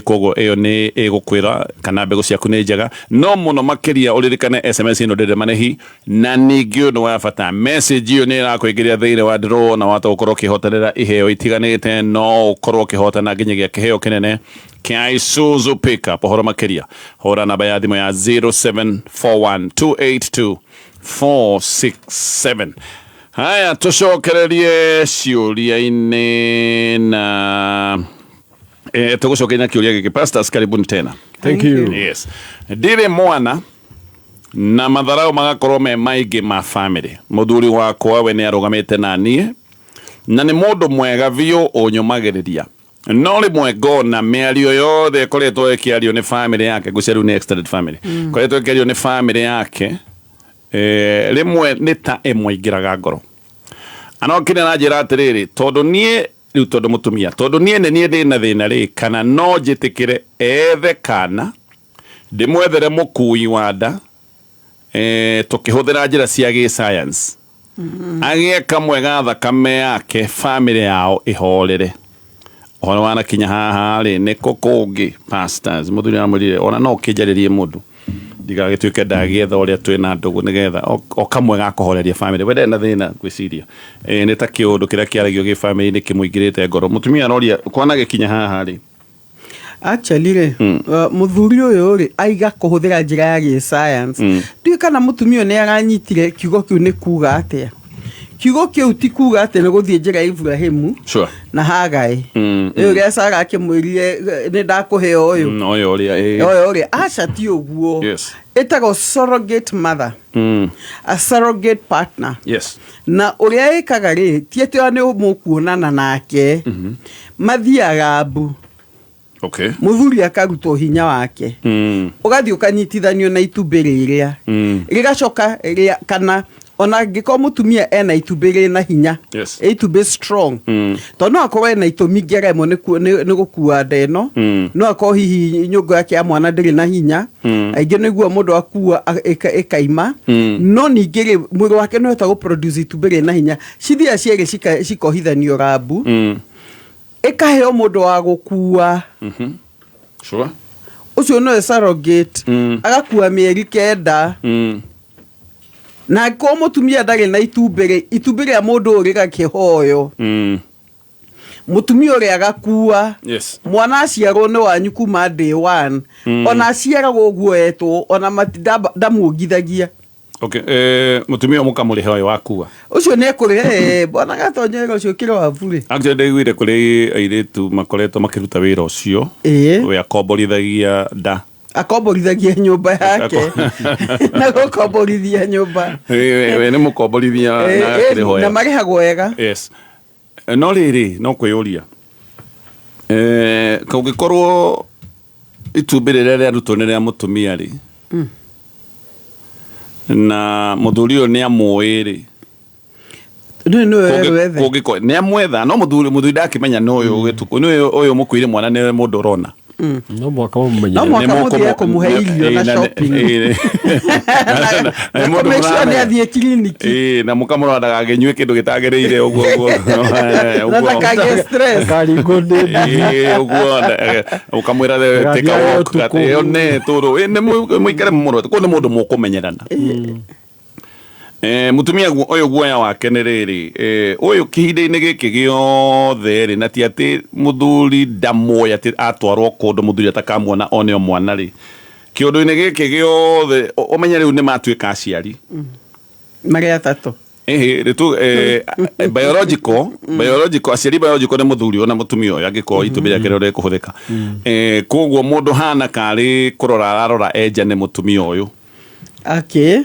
Koguo ĩyo nĩ ĩgũkwĩra kana mbegũ ciaku nĩ njega no mũno makĩria ũririkane SMS ĩno ndĩrĩ marĩhi na ningĩ ũndũ wa bata message ĩyo nĩ ĩrakũingĩria thĩinĩ wa draw na wahota gũkorwo ũkĩhotanĩra iheo itiganĩte no ũkorwo ũkĩhotana nginyagia kĩheo kĩnene kĩa Isuzu pickup. Ũhoro makĩria hũra namba ya thimũ ya 0741282467. Haya tũcokererie ciũria-inĩ na tũgũcokeria na kĩũria gĩkĩ. Pastors, karibuni tena. Thank you. Yes. Ndirĩ mwana na matharau magakorwo me maingĩ ma family. Mũthuri wakwa we nĩ arũgamĩte na niĩ na nĩ mũndũ mwega biũ ũnyũmagĩrĩria no rĩmwe ngona mĩario yothe ĩkoretwo ĩkĩario nĩ family yake ngwĩciria rĩu nĩ extended family ĩkoretwo ĩkĩario nĩ family yake rĩmwe nĩ ta ĩmũingĩraga ngoro anokire na njĩra atĩrĩrĩ tondũ niĩ rĩu tondũ mũtumia tondũ niĩ nĩ niĩ ndĩ na thĩna rĩ kana no njĩtĩkĩre ethe kana ndĩmwethere mũkui wa nda tũkĩhũthĩra njĩra cia gĩ-science agĩe kamwe ga thakame yake family yao ĩhorere ũhoro wanakinya haha rĩ nĩkũ kũngĩ pastors mũthuri aramwĩrire ona no ũkĩnjarĩrie mũndũ ndigagĩtuĩke ndagĩetha ũrĩa twĩna ndũgũ nĩgetha o kamwe ga kũhoreria family we ndarĩ na thĩna ngwĩciria nĩ ta kĩũndũ kĩrĩa kĩaragio gĩ family-inĩ kĩmũingĩrĩte ngoro mũtumia aroria kwana gĩkinya haha rĩ Actually rĩ mũthuri ũyũ rĩ aiga kũhũthĩra njĩra ya gĩ-science ndiũĩ kana mũtumia ũyũ nĩ aranyitire kiugo kĩu nĩ kuga atĩa Kiugo kĩu ti kuga atĩ nĩ gũthiĩ njĩra ya Ibrahimu Sure. na Hagai. Mm. Ũrĩa Sara akĩmwĩrire nĩ ndakũhe ũyũ. Ũyũ ũrĩa ĩĩ. Ũyũ ũrĩa aca ti ũguo. Yes. Ĩtagwo surrogate mother. A surrogate partner. Yes. Na ũrĩa ĩkaga rĩ ti atĩ ona nĩ mũkuonana nake. Mathiaga mbu. Okay. Mũthuri akarutwo hinya wake. Ũgathiĩ ũkanyitithanio na itumbĩ rĩrĩa. Rĩgacoka rĩa kana ona angĩkorwo mũtumia ena itumbĩ rĩna hinya. Yes. Itumbĩ strong. Tondũ no akorwo ena itũmi ingĩ aremwo nĩ gũkua nda ĩno. No akorwo hihi nyũngũ yake ya mwana ndĩrĩ na hinya. Aingĩ nĩguo mũndũ akua ĩkaima. No ningĩ rĩ mwĩrĩ wake nĩ ũhota gũ produce itumbĩ rĩna hinya. Cithiaga cierĩ cikohithanio rambu. Ĩkaheo mũndũ wa gũkua. Sure. Ũcio nĩwe surrogate. Agakua mĩeri 9. Na angĩkorwo mũtumia ndarĩ na itumbĩ rĩ, itumbĩ rĩa mũndũ ũyũ rĩgakĩhoywo. Mũtumia ũrĩa agakua. Yes. Mwana aciarwo nĩ wanyu kuma day one. Ona aciaragwo ũguo etwo, ona ndamuongithagia. Okay. Mũtumia ũyũ mũkamũrĩha ũyũ wakua. Ũcio nĩ ekũrĩha, bwana Gatonya wĩra ũcio ũkĩrĩ wa burĩ. Actually ndaiguire kũrĩ airĩtu makoretwo makĩruta wĩra ũcio. We akomborithagia nda. Akomborithagia nyũmba yake. Na gũkomborithia nyũmba. We nĩ mũkomborithia na akĩrĩhwo Na wega. marĩhagwo wega. Yes. No rĩrĩ no kwĩyũria. Kũngĩkorwo itumbĩ rĩrĩa rĩarutwo nĩ rĩa mũtumia rĩ. Na mũthuri ũyũ nĩ amũĩ rĩ. Nĩ nĩwe wethe. Kũngĩkorwo nĩ amwetha no mũthuri ndakĩmenya nĩ ũyũ gĩtukũ, nĩ ũyũ mũkuire mwana nĩ mũndũ ũrona. No mwaka mũmenye. No mwaka mũthiĩ kũmũhe irio na shopping. Na Na mũndũ kũ make sure nĩ mũramenya. athiĩ kiriniki. Na mũkamũrora ndagakĩnyue kĩndũ gĩtagĩrĩire ũguo ũguo. Na ndakagĩe stress. Ndakarigwo nĩ Ũguo ũkamwĩra take a walk ĩyo nĩ tũrũ nĩ mũikare mũrorete kũu nĩ mũndũ mũkũmenyerana. Mũtumia ũyũ guoya wake nĩ rĩrĩ, ũyũ kĩhinda-inĩ gĩkĩ gĩothe rĩ, na ti atĩ mũthuri ndamũĩ atĩ atwarwo kũndũ mũthuri atakamuona one o mwana rĩ, kĩũndũ-inĩ gĩkĩ gĩothe ũmenye rĩu nĩ matuĩka aciari. Marĩ atatũ. Rĩtu, biological aciari biological nĩ mũthuri ona mũtumia ũyũ angĩkorwo itumbĩ rĩake rĩo rĩkũhũthĩka. Koguo mũndũ hana karĩ kũrora ararora enja nĩ mũtumia ũyũ. Okay.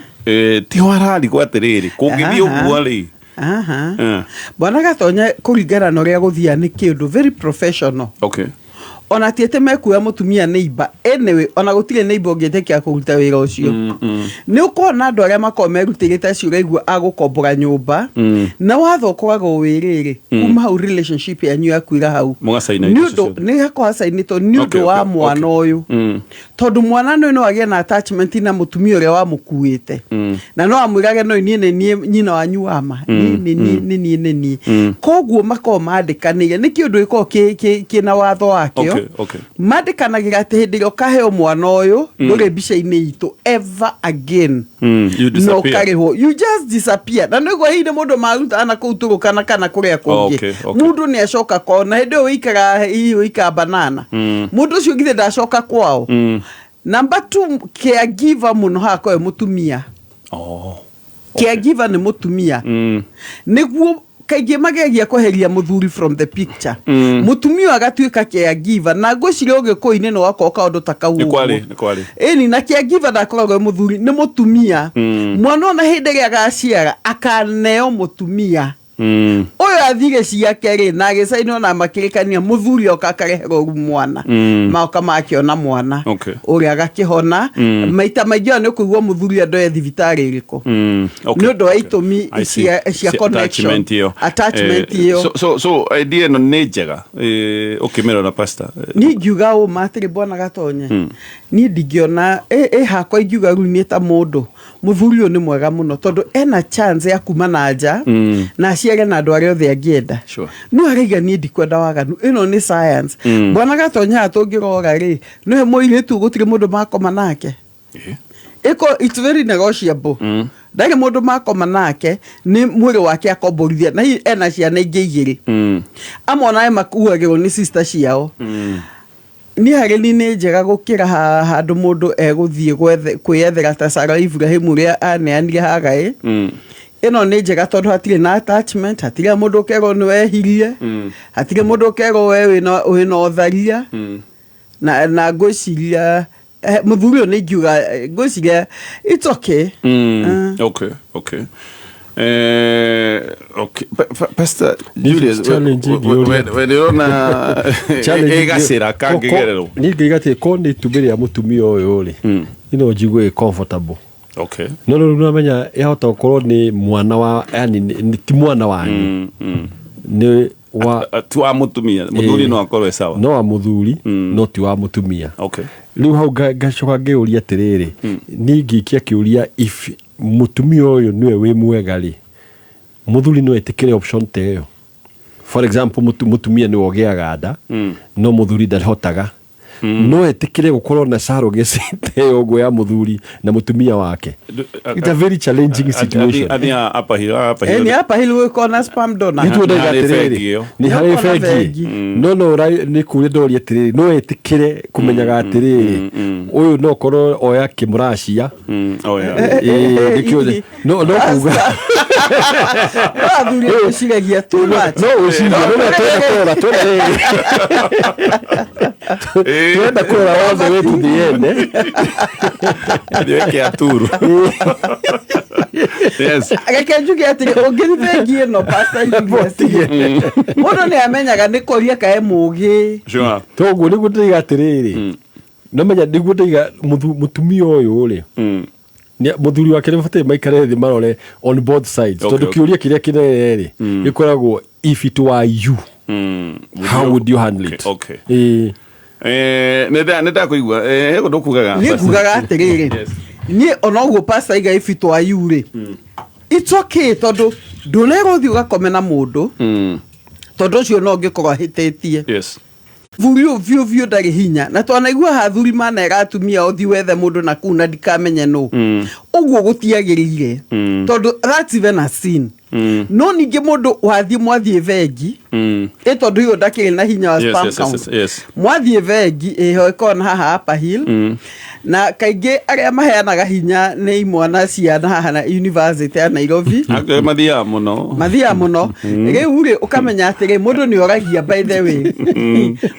Tiho ararigwo atĩrĩrĩ, kũngĩthiĩ ũguo rĩ. Bwana Gatonya kũringana na ũrĩa gũthiaga nĩ kĩũndũ very professional. Okay. Ona ti atĩ mekuoya mũtumia neighbor. Anyway, ona gũtirĩ neighbor ũngĩtĩkia kũruta wĩra ũcio. Nĩ ũkuona andũ arĩa makoragwo merutĩire ta acio ũraigua a gũkombora nyũmba. Na watho ũkoragwo wĩ rĩrĩ, kuma hau relationship yanyu yakuira hau. Mũgacaina Nĩ indo ũndũ ciothe. nĩ hakoragwo hacainĩtwo nĩ ũndũ wa mwana ũyũ. Tondũ mwana ũyũ no agĩe na attachment na mũtumia ũrĩa wamũkuĩte. Na no amwĩrage no niĩ nĩ niĩ nyina wanyu wa ma. Niĩ nĩ niĩ, nĩ niĩ, nĩ niĩ. Koguo makoragwo mandĩkanĩire. Nĩ kĩũndũ gĩkoragwo kĩna watho wakĩo. Okay, okay. Mandĩkanagĩra atĩ hĩndĩ ĩrĩa ũkaheo mwana ũyũ, ndũrĩ mbica-inĩ itũ ever again. You Na disappear. ũkarĩhwo. You just disappear. Na nĩguo hihi nĩ mũndũ maruta na kũu Turukana kana kũrĩa kũngĩ. Okay, okay. Mũndũ nĩ acoka kwao na hĩndĩ ĩyo ũikaraga hihi ũikaraga banana. Mũndũ ũcio githĩ ndacoka kwao. Number 2, caregiver mũno hakorwo e mũtumia. Caregiver nĩ mũtumia. Nĩguo kaingĩ mageragia kweheria mũthuri from the picture. Mũtumia ũyũ agatuĩka caregiver na ngwĩciria ũgĩkũyũ-inĩ no gakorwo kaũndũ ta kau Nĩ kwarĩ, ũguo. nĩ kwarĩ. Ĩni na caregiver ndakoragwo e mũthuri nĩ mũtumia. Mwana ona hĩndĩ ĩrĩa agaciara akaneo mũtumia. Ũyũ athire ciake rĩ na agĩcainwo na makĩrĩkania mũthuri oka akareherwo rĩu mwana. Maoka makĩona mwana. Okay. Ũrĩa agakĩhona. Maita maingĩ ona nĩ ũkũigua mũthuri andũ e thibitarĩ ĩrĩkũ. Okay. Nĩ ũndũ wa itũmi I see. cia connection. Attachment ĩyo. Attachment ĩyo. So idea ĩno nĩ njega. Ũkĩmĩrora pastor. Niĩ ingiuga ũma atĩrĩ bwana Gatonye. Niĩ ndingĩona ĩ hakwa ingiuga rĩu niĩ ta mũndũ mũthuri ũyũ nĩ mwega mũno tondũ ena chance ya kuma na nja na aciare na andũ arĩa othe angĩenda. Sure. No araiga niĩ ndikwenda waganu, ĩno nĩ science. Bwana Gatonye haha tũngĩrora rĩ, nĩwe mũirĩtu gũtirĩ mũndũ makoma nake. Ĩko it's very negotiable. Ndarĩ mũndũ makoma nake, nĩ mwĩrĩ wake akomborithia na hihi ena ciana ingĩ igĩrĩ. Amwe onawe makuagĩrwo nĩ sister ciao. Niĩ harĩ niĩ nĩ njega gũkĩra handũ mũndũ egũthiĩ kwĩyethera ta Sarah Ibrahim ũrĩa aneanire Hagaĩ. Ĩno nĩ njega tondũ hatirĩ na attachment, hatirĩ mũndũ ũkerwo nĩ wehirie, hatirĩ mũndũ ũkerwo we wĩna ũtharia. Na ngwĩciria mũthuri ũyũ nĩ ingiuga, ngwĩciria it's okay. Okay. Okay. Pastor Julius, Challenge ĩngĩ we ndĩrona ĩgacĩra kangĩgererwo. Niĩ ngĩiga atĩ ko nĩ itumbĩ rĩa mũtumia ũyũ rĩ, ino njigue ĩ comfortable. No rĩu namenya yahota gũkorwo nĩ mwana wa, yani ti mwana wanyu, nĩ wa Ti wa mũtumia, mũthuri no akorwo e sawa. No wa mũthuri, no ti wa mũtumia. Rĩu hau ngacoka ngĩũria atĩrĩrĩ, niĩ ngĩikia kĩũria, if mũtumia ũyũ nĩwe wĩ mwega rĩ, mũthuri no etĩkĩre option ta ĩyo? For example, mũtumia nĩwe ũgĩaga nda, no mũthuri ndahotaga, no etĩkĩre gũkorwo na surrogacy ta ĩyo ũguo ya mũthuri na mũtumia wake? It's a very challenging situation. Athiaga Upper Hill, Upper Hill. Nĩ Upper Hill gwĩkwo na sperm donor. Nĩ tuondaga Nĩ harĩ atĩrĩrĩ, bengi ĩyo. Nĩ harĩ Nĩ ũkona bengi. No nĩ kũrĩa ndoria atĩrĩrĩ, no etĩkĩre kũmenyaga atĩrĩrĩ, ũyũ no korwo oya kĩmũracia. Oh, yeah. Ĩĩ, nĩkĩo no kuga No athuri gwĩciragia too much. No gwĩciria, no twenda kũrora, twenda rĩrĩ, twenda kũrora all the way to the end, eh. Weke aturu. Yes. Reke njuge atĩrĩ, ũngĩthiĩ bengi ĩno, Pastor Julius, mũndũ nĩ amenyaga nĩ kũria kae mũgĩ. Toguo nĩguo ndĩiga atĩrĩrĩ, no menya nĩguo ndĩiga mũtumia ũyũ rĩ, mũthuri wake nĩ bataire maikare thĩ marore on both sides, tondũ kĩũria kĩrĩa kĩnene rĩ, gĩkoragwo, if it were you, how would you handle it? Ĩĩ. Nĩ ndakũigua. He ũndũ ũkugaga. Niĩ ngugaga atĩrĩrĩ, niĩ ona ũguo pastor iga, if it were you rĩ, it's okay, tondũ ndũnerwo ũthiĩ ũgakome na mũndũ, tondũ ũcio no ũngĩkorwo ahĩtĩtie. Thuri ũyũ biũ biũ ndarĩ hinya, na twanaigua hathuri manera atumia, ũthiĩ wethe mũndũ na kũu na ndikamenye nũ. Ũguo gũtiagĩrĩire, tondũ that's even a sin. No ningĩ mũndũ wathiĩ, mwathiĩ bengi, ĩ tondũ ũyũ ndakĩrĩ na hinya wa sperm count. Mwathiĩ bengi ĩho ĩkorwo na haha Upper Hill, na kaingĩ arĩa maheanaga hinya nĩ imwana cia na haha na university ya Nairobi. Actually, mathiaga mũno. Mathiaga mũno. Rĩu rĩ, ũkamenya atĩrĩ, mũndũ nĩ oragia, by the way,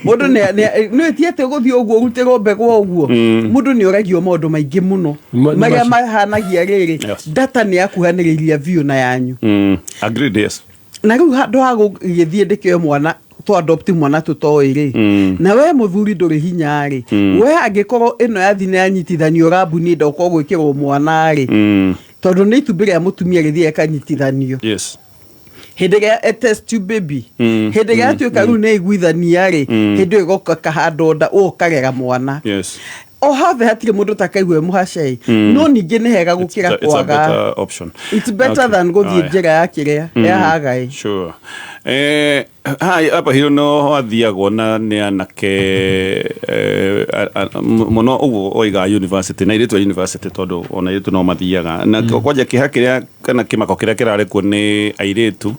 mũndũ nĩ ti atĩ gũthiĩ ũguo ũrutĩrwo mbegũ o ũguo. Mũndũ nĩ oragio maũndũ maingĩ mũno marĩa mahanagia rĩrĩ, data nĩ yakuhanĩrĩirie biũ na yanyu. Agreed, yes. Na rĩu handũ ha gũgĩthiĩ ndĩkĩoe mwana, tũ adopt mwana tũtoĩ rĩ, na we mũthuri ndũrĩ hinya rĩ, we angĩkorwo ĩno yathi nĩ yanyitithanio rambu-inĩ, ndokorwo gwĩkĩrwo mwana rĩ, tondũ nĩ itumbĩ rĩa mũtumia rĩthiĩ ĩkanyitithanio hĩndĩ ĩrĩa test tube baby, hĩndĩ ĩrĩa yatuĩka rĩu nĩ iguithania rĩ, hĩndĩ ĩyo ĩgoka kahandwo nda, ũũ ũkarera mwana. O hothe hatirĩ mũndũ takaigua mũhacei, no ningĩ nĩ hega gũkĩra It's a kwaga. better option. It's better than gũthiĩ njĩra ya kĩrĩa ya hagaĩ. Sure. Hai Upper Hill no hathiagwo na nĩ anake mũno ũguo oiga university na airĩtu a university, tondũ ona airĩtu no mathiaga na kwanja kĩha kĩrĩa kana kĩmako kĩrĩa kĩrarĩ kuo nĩ airĩtu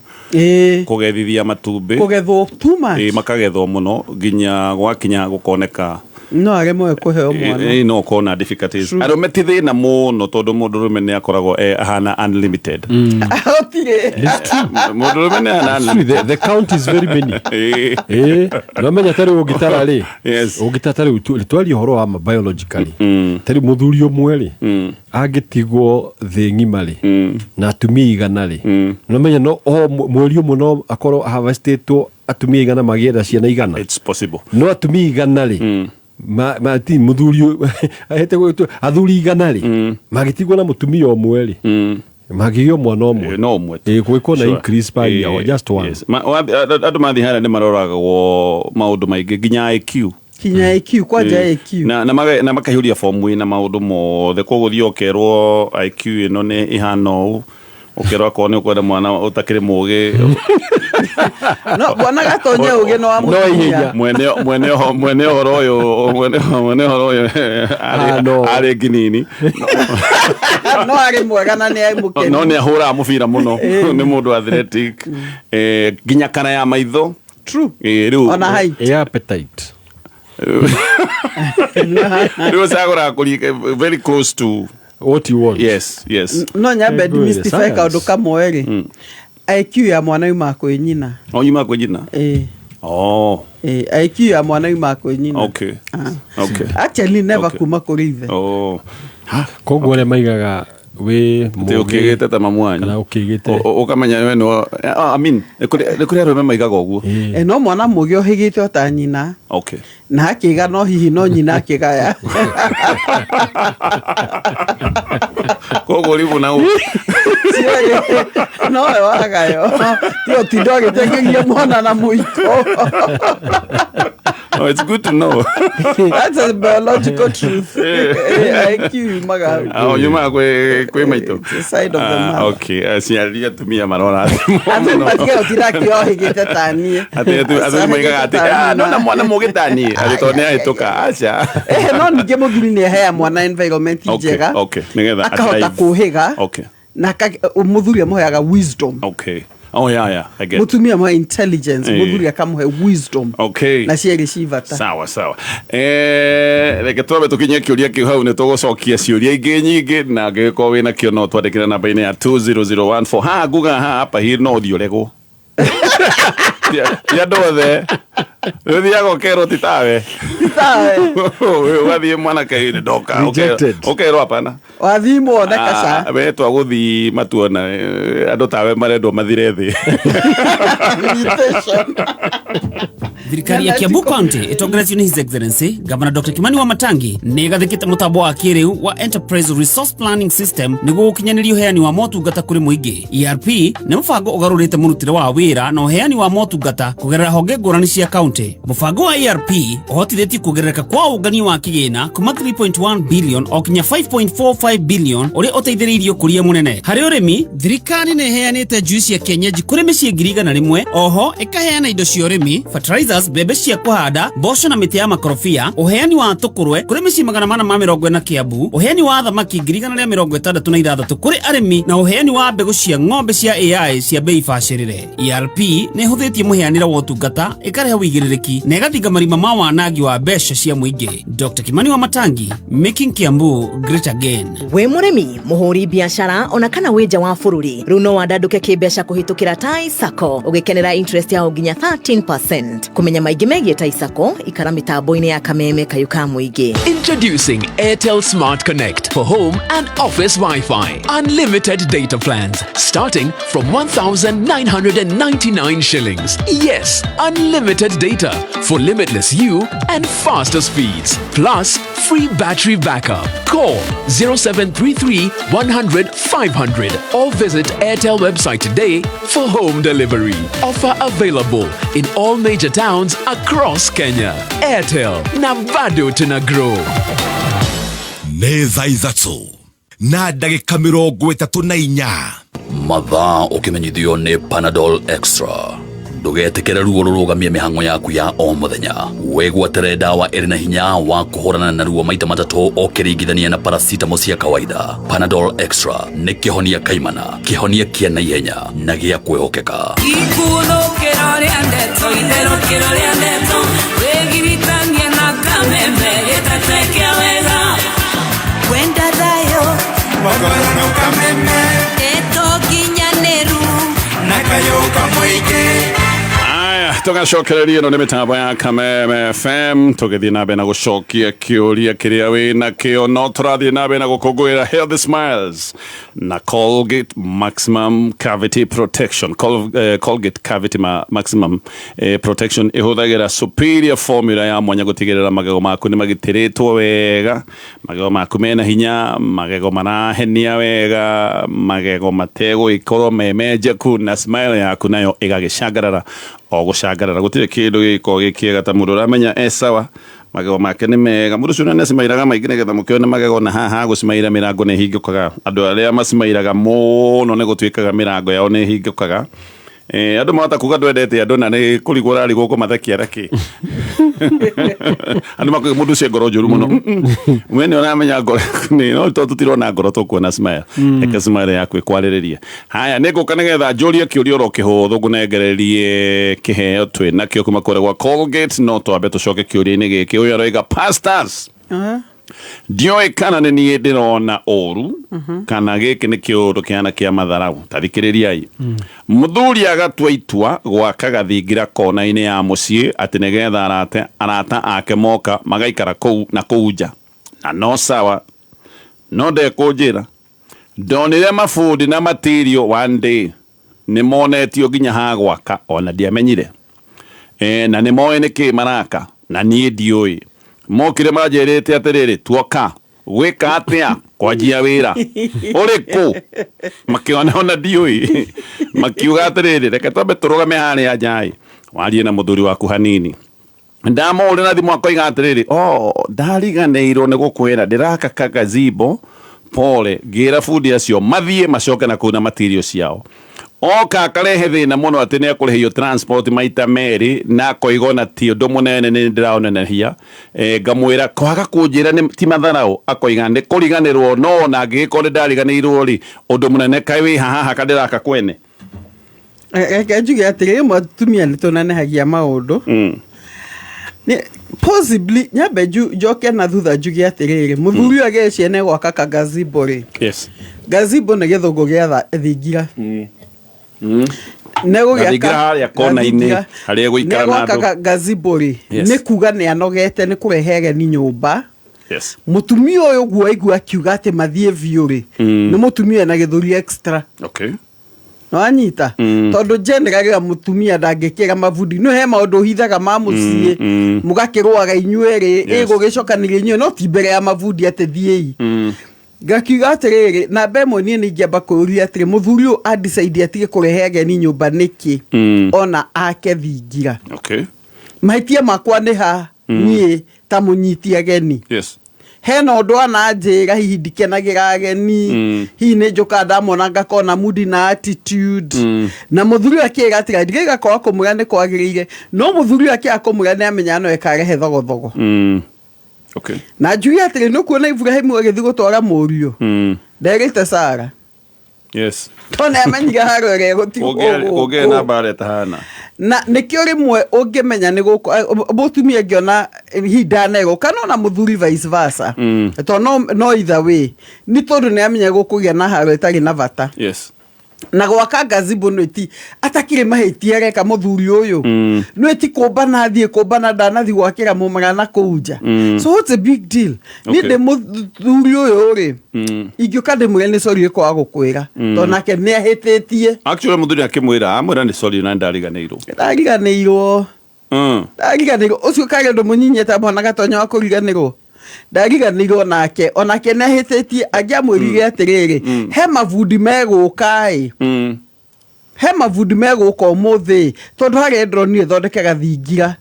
kũgethithia matumbĩ. Kũgethwo too much. Makagethwo mũno nginya gwakinya gũkoneka no aremwo kũheo mwana. No ũkona difficulties. Arũme ti thĩna mũno, tondũ mũndũrũme nĩ akoragwo ahana unlimited. Gũtirĩ. Mũndũrũme nĩ ahana unlimited. The count is very many. Nomenya ta rĩu ũngĩtara rĩ, ũngĩtara ta rĩu twarie ũhoro wa ma biologically, ta rĩu mũthuri ũmwe rĩ, angĩtigwo thĩ ng'ima rĩ, na atumia 100 rĩ, nomenya no o mweri ũmwe no akorwo harvestĩtwo atumia 100 magĩetha ciana 100. It's possible. No atumia 100 rĩ, ma ti mũthuri ahete gwĩtwo athuri 100 rĩ, magĩtigwo na mũtumia ũmwe rĩ, magĩgĩa mwana ũmwe. No ũmwe tu. Gwĩkwo na increase per year, just one. Yes. Andũ mathiĩ harĩa nĩ maroragwo maũndũ maingĩ nginya IQ. Kinya IQ, kwanja IQ. Na makaihũria fomu ĩna maũndũ mothe, koguo thiĩ ũkerwo IQ ĩno nĩ ĩhana ũũ, ũkerwo akorwo nĩ ũkwenda mwana ũtakĩrĩ mũgĩ. No bwana gatonye ũgĩ no wa mũtumia. Mwene ũhoro ũyũ, mwene ũhoro ũyũ arĩ nginini. No arĩ mwega na nĩ mũkeni. No nĩ ahũraga mũbira mũno, nĩ mũndũ athletic, nginya kana ya maitho. True. Rĩu Ona height. What you want. Yes, yes. No nyambe Ngwĩre, demystify science. kaũndũ kamwe rĩ. IQ ya mwana yumaga kwĩ nyina. O yuma kwĩ nyina. Ĩĩ. Oh. Ĩĩ, IQ ya mwana yumaga kwĩ nyina. Okay. Okay. Actually never Okay. kuma kũrĩ ithe. Oh. Koguo arĩa maigaga wĩ Atĩ ũkĩgĩte ta mamu wanyu. Kana ũkĩgĩte. Ũkamenya we nĩwe, I mean, nĩ kũrĩ arũme maigaga ũguo. Ĩ, no mwana mũgĩ ũhĩgĩte o ta nyina. Okay. Na akĩga no hihi no nyina akĩgaya. Koguo rĩu na Ciĩ, nowe wagayo. Ti ũtinda ũgĩtengeria mwana na mũiko. Oh, it's good to know. That's a biological truth. IQ yumaga. Oh, yumaga kwĩ maitũ. It's a side of the mother. Okay, aciari atumia marora. Athuri matigaga gũtinda akĩohĩgĩte ta niĩ. Atĩ athuri moigaga atĩ, nona mwana mũgĩ ta niĩ, atĩ tondũ nĩ ahĩtũka, aca. No ningĩ mũthuri nĩ aheaga mwana environment Okay, njega. okay, nĩgetha Akahota athrive. kũhĩga. Okay. Na mũthuri amũheaga wisdom. Okay. Oh, yeah, yeah, I get. Mũtumia amũhe intelligence, mũthuri akamũhe wisdom. Okay. Na cierĩ ci bata. Sawa, sawa. Reke twambe tũkinye kĩũria kĩu hau, nĩ tũgũcokia ciũria ingĩ nyingĩ, na angĩgĩkorwo wĩna kĩo no twandĩkĩre namba-inĩ ya 20014. Haha nguga haha hapa hihi no ũthiĩ ũregwo. Ti andũ othe. Ũthiaga ũkerwo ti tawe. Ti tawe. Ũgathiĩ mwanake nĩ ndoka, Rejected. ũkerwo hapana. Wathimwo na kaca. We twagũthima tuona, andũ tawe marendwo mathire thĩ. Mutation. Thirikari ya Kiambu County ĩtongoretio nĩ His Excellency Governor Dr. Kimani Wamatangi nĩ ĩgathĩkĩte mũtambo wa kĩrĩu wa Enterprise Resource Planning System nĩguo gũkinyanĩria ũheani wa motungata kũrĩ mũingĩ. ERP nĩ mũbango ũgarũrĩte mũrutĩre wa wĩra na ũheani wa motungata kũgerera honge ngũrani cia county. Mũbango wa ERP ũhotithĩtie kuongerereka kwa ũngania wa kĩgĩna kuma 3.1 billion o kinya 5.45 billion ũrĩa ũteithĩrĩirie ũkũria mũnene. Harĩ ũrĩmi, thirikari nĩ ĩheanĩte njui cia kienyeji kũrĩ mĩciĩ 100,000, oho ĩkaheana indo cia ũrĩmi, fertilizers, mbembe cia kũhanda, mboco na mĩtĩ ya makorobia, ũheani wa tũkũrwe kũrĩ mĩciĩ 440 Kiambu, ũheani wa thamaki 166 kũrĩ arĩmi na ũheani wa mbegũ cia ng'ombe cia AI cia bei bacĩrĩre. ERP nĩ ĩhũthĩtie mũheanĩre wa ũtungata, ĩkarehe ũigĩrĩrĩki na ĩgathinga marima ma wanangi wa mbeca cia mũingĩ. Dr. Kimani Wamatangi, making Kiambu great again. Wĩ mũrĩmi, mũhũri biacara ona kana wĩ nja wa bũrũri, rĩu no wandandũke kĩmbeca kũhĩtũkĩra Tai Sacco ũgĩkenera interest yao nginya 13%. Kũmenya maingĩ megiĩ Tai Sacco, ikara mĩtambo-inĩ ya Kameme Kayũ ka Mũingĩ. Introducing Airtel Smart Connect for home and office Wi-Fi. Unlimited data plans starting from 1,999 shillings. Yes, unlimited data for limitless you and faster speeds. Plus, free battery backup. Call 0733 100 500 or visit Airtel website today for home delivery. Offer available in all major towns across Kenya. Airtel, na bado tuna grow. Nĩ thaa ithatũ na ndagĩka mĩrongo ĩtatũ na inya. Mathaa ũkĩmenyithio nĩ Panadol Extra. Ndũgetĩkĩre ruo rũrũgamie mĩhang'o yaku ya o mũthenya. Wĩgwatĩre ndawa ĩrĩ na hinya wa kũhũrana na ruo maita matatũ ũkĩringithania na paracetamol cia kawaida. Panadol Extra nĩ kĩhonia kaimana, kĩhonia kĩa naihenya na gĩa kwĩhokeka. Ikuthũkĩro rĩa ndeto, itherũkĩro rĩa ndeto, wĩgiritanie na kameme, gĩtete kĩa wega. Wenda thayũ, Makorano kameme, ndeto nginyanĩru, na kayũ ka mũingĩ. Aya, tũgacokereria ĩno nĩ mĩtambo ya Kameme FM, tũgĩthiĩ na mbere na gũcokia kĩũria kĩrĩa wĩna kĩo, no tũrathiĩ na mbere na gũkũngũĩra Healthy Smiles na Colgate Maximum Cavity Protection. Colgate Cavity Maximum Protection ĩhũthagĩra superior formula ya mwanya gũtigĩrĩra magego maku nĩ magitĩrĩtwo wega, magego maku mena hinya, magego marahenia wega, magego mategũgĩkorwo me menjeku, na smile yaku nayo ĩgagĩcangarara o gũcangarara. Gũtirĩ kĩndũ gĩgĩkorwo gĩ kĩega ta mũndũ ũramenya e sawa, magego make nĩ mega. Mũndũ ũcio nĩ acimairaga maingĩ nĩgetha mũkĩone magego, na haha gũcimaira mĩrango nĩ ĩhingũkaga. Andũ arĩa macimairaga mũno nĩ gũtuĩkaga mĩrango yao nĩ ĩhingũkaga. Andũ mahota kuga ndwendete andũ na nĩ kũrigwo ũrarigwo kũmathekia rakĩ. Andũ makuga mũndũ ũcio ngoro njũru mũno. We nĩ ũramenya ngoro nĩ, no tondũ tũtirona ngoro tũkuona smile. Reke smile yaku ĩkwarĩrĩrie. Haya, nĩ ngũka nĩgetha njũrie kĩũria oro kĩhũthũ ngũnengererie kĩheo twĩ nakĩo kuma kũrĩa gwa Colgate, no twambe tũcoke kĩũria-inĩ gĩkĩ. Ũyũ aroiga pastors. Ndioĩ kana nĩ niĩ ndĩrona ũru kana gĩkĩ nĩ kĩũndũ kĩhana kĩa matharau. Ta thikĩrĩriai. Mũthuri agatua itua gwaka gathingira kona-inĩ ya mũciĩ atĩ nĩgetha arate, arata ake moka magaikara kũu na kũu nja. Na no sawa. No ndekũnjĩra. Ndonire mabundi na material one day nĩ monetio nginya ha gwaka ona ndiamenyire. E, na nĩ moĩ nĩkĩ maraka na niĩ ndiũĩ. Mokire manjĩrĩte atĩrĩrĩ, tuoka gwĩka atĩa? Kwanjia wĩra ũrĩkũ? Makĩona ona ndiũĩ. Makiuga atĩrĩrĩ, reke twambe tũrũgame harĩa nja ĩ, warie na mũthuri waku hanini. Ndamũhũrĩra thimũ akoiga atĩrĩrĩ, oh, ndariganĩirwo nĩ gũkwĩra ndĩraka kagazebo pole. Ngĩra bundi acio mathiĩ macoke na kũu na material ciao. Oka akarehe thĩna mũno atĩ nĩ ekũrĩhio transport maita merĩ na akoiga ona ti ũndũ mũnene nĩ ndĩraonenehia. E, ngamwĩra kwaga kũnjĩra nĩ ti matharau, akoiga nĩ kũriganĩrwo, no ona angĩgĩkorwo nĩ ndariganĩirwo rĩ, ũndũ mũnene kaĩ wĩ haha ka ndĩraka kwene. Reke njuge atĩrĩ, rĩmwe atumia nĩ tũnenehagia maũndũ. Possibly nyambe njoke na thutha njuge atĩrĩrĩ, mũthuri ũyũ agĩcia nĩ gwaka kagazebo rĩ. Yes. Gazebo nĩ gĩthũngũ gĩa thingira. Gathingira harĩa kona-inĩ, harĩa egũikara na andũ. Negwaka gazebo rĩ, Yes. nĩ kuga nĩ anogete nĩ kũrehe ageni nyũmba. Yes. Mũtumia ũyũ ũguo aigua akiuga atĩ mathiĩ biũ rĩ, nĩ mũtumia na gĩthũri extra. Okay. Wanyita? Tondũ generally mũtumia ndangĩkĩra mabundi, no he maũndũ ũhithaga ma mũciĩ, mũgakĩrũaga inyuĩ rĩ, Yes. ĩgũgĩcokanĩria inyuĩ, no ti mbere ya mabundi atĩ thiĩi. Ngakiuga atĩrĩrĩ, namba ĩmwe niĩ nĩ ingĩamba kwĩyũria atĩrĩ, mũthuri ũyũ andecide atige kũrehe ageni nyũmba nĩkĩ? Ona ake thingira. Okay. Mahĩtia makwa nĩ ha niĩ ta mũnyiti ageni? Yes. Hena ũndũ ananjĩra hihi ndikenagĩra ageni, hihi nĩ njũkaga ndamona ngakona mood na attitude. Na mũthuri ũyũ akĩĩra atĩrĩ, ndirĩga kwaga kũmwĩra nĩ kwagĩrĩire, no mũthuri ũyũ akĩaga kũmwĩra nĩ amenya no ĩkarehe thogothogo. Okay. Na njuge atĩrĩ, nĩ ũkuona Ibrahimu agĩthiĩ gũtwara mũriũ, nderĩte Sara. Yes. Tondũ nĩ amenyire haro ĩrĩa ĩgũtigwo Kũngĩarĩ gũkũ. na mbara ĩtahana. Na nĩkĩo rĩmwe ũngĩmenya nĩ gũkũ mũtumia angĩona hihi ndanerwo kana ona mũthuri vice versa, tondũ no either way, nĩ tondũ nĩ amenya gũkũgĩa na haro ĩtarĩ na bata. Yes. Na gwaka gazebo nĩ ti atakĩrĩ mahĩtia areka mũthuri ũyũ, nĩ ti kũmbana athiĩ kũmbana ndanathiĩ gwakĩra mũmara na kũu nja. So what's a big deal? Niĩ Okay. ndĩ mũthuri ũyũ rĩ, ingĩũka ndĩmwĩre nĩ sorry kwaga gũkwĩra, tondũ nake nĩ ahĩtĩtie. Actually mũthuri akĩmwĩra, amwĩra nĩ sorry na ndariganĩirwo. Ndariganĩirwo. Ndariganĩirwo ũcio karĩ ũndũ mũnyinyi ta mwana gatonya wa kũriganĩrwo. Ndariganĩirwo nake, onake nĩ ahĩtĩtie. Angĩamwĩrire atĩrĩrĩ, he mabundi megũka ĩ, he mabundi megũka ũmũthĩ, tondũ harĩa ndĩronire thondeke gathingira.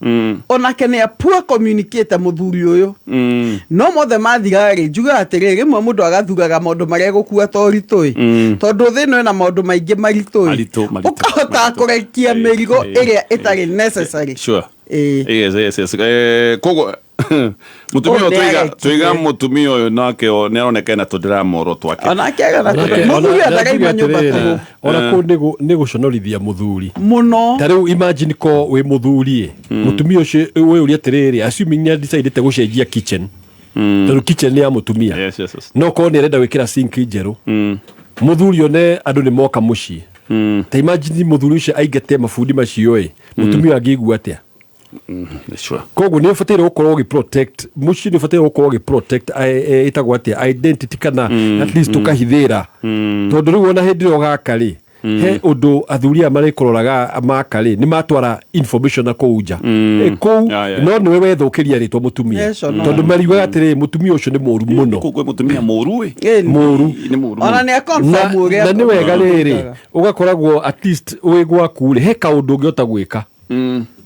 Onake nĩ a poor communicator mũthuri ũyũ. No mothe mathira rĩ, njugaga atĩrĩrĩ, rĩmwe mũndũ agathuraga maũndũ marĩa egũkua ta ũritũ ĩ, tondũ thĩ ĩno ĩna maũndũ maingĩ maritũ ĩ, Maritũ, maritũ, ũkahota maritũ. kũrekia mĩrigo ĩrĩa ĩtarĩ necessary. Sure. Yes, yes, yes. Koguo mũtumia Ũyũ ũyũ nĩarekirie. tũiga mũtumia ũyũ nake nĩ aroneka ena tũndĩramoro twake. Onake agana mũthuri Ona- ndaraima nyũmba atĩrĩrĩ, tũhũ. Ona kũu nĩ gũconorithia mũthuri mũno. Ta rĩu imagine ko wĩ mũthuri ĩ, mũtumia ũcio wĩyũria atĩrĩrĩ, assuming nĩ decidete gũcenjia kitchen, tondũ kitchen nĩ ya mũtumia. Yes, yes, yes. No korwo nĩ arenda gwĩkĩra sink njerũ, mũthuri one andũ nĩ moka mũciĩ, ta imagine mũthuri ũcio aingate mabundi macio ĩ, mũtumia ũyũ angĩigua atĩa? Sure. Koguo nĩ ũbataire gũkorwo ũgĩ protect mũciĩ, nĩ ũbataire gũkorwo ũgĩ protect ĩtagwo atĩa, identity kana at least ũkahithĩra, tondũ rĩu ona hĩndĩ ĩrĩa ũgaka rĩ, he ũndũ athuri aya marĩkũroraga maka rĩ, nĩ matwara information na kũu nja. Kũu Yeah, yeah. no nĩwe wethũkĩria rĩtwa mũtumia, Yes, no. tondũ mariugaga atĩrĩrĩ, mũtumia ũcio nĩ mũru mũno. Kũu kwĩ mũtumia mũru ĩ. Mũru. Nĩ mũru. Ona nĩ na, aconfirm ũrĩa na nĩ wega rĩrĩ, ũrutaga. ũgakoragwo at least wĩ gwaku rĩ, he kaũndũ ũngĩhota gwĩka.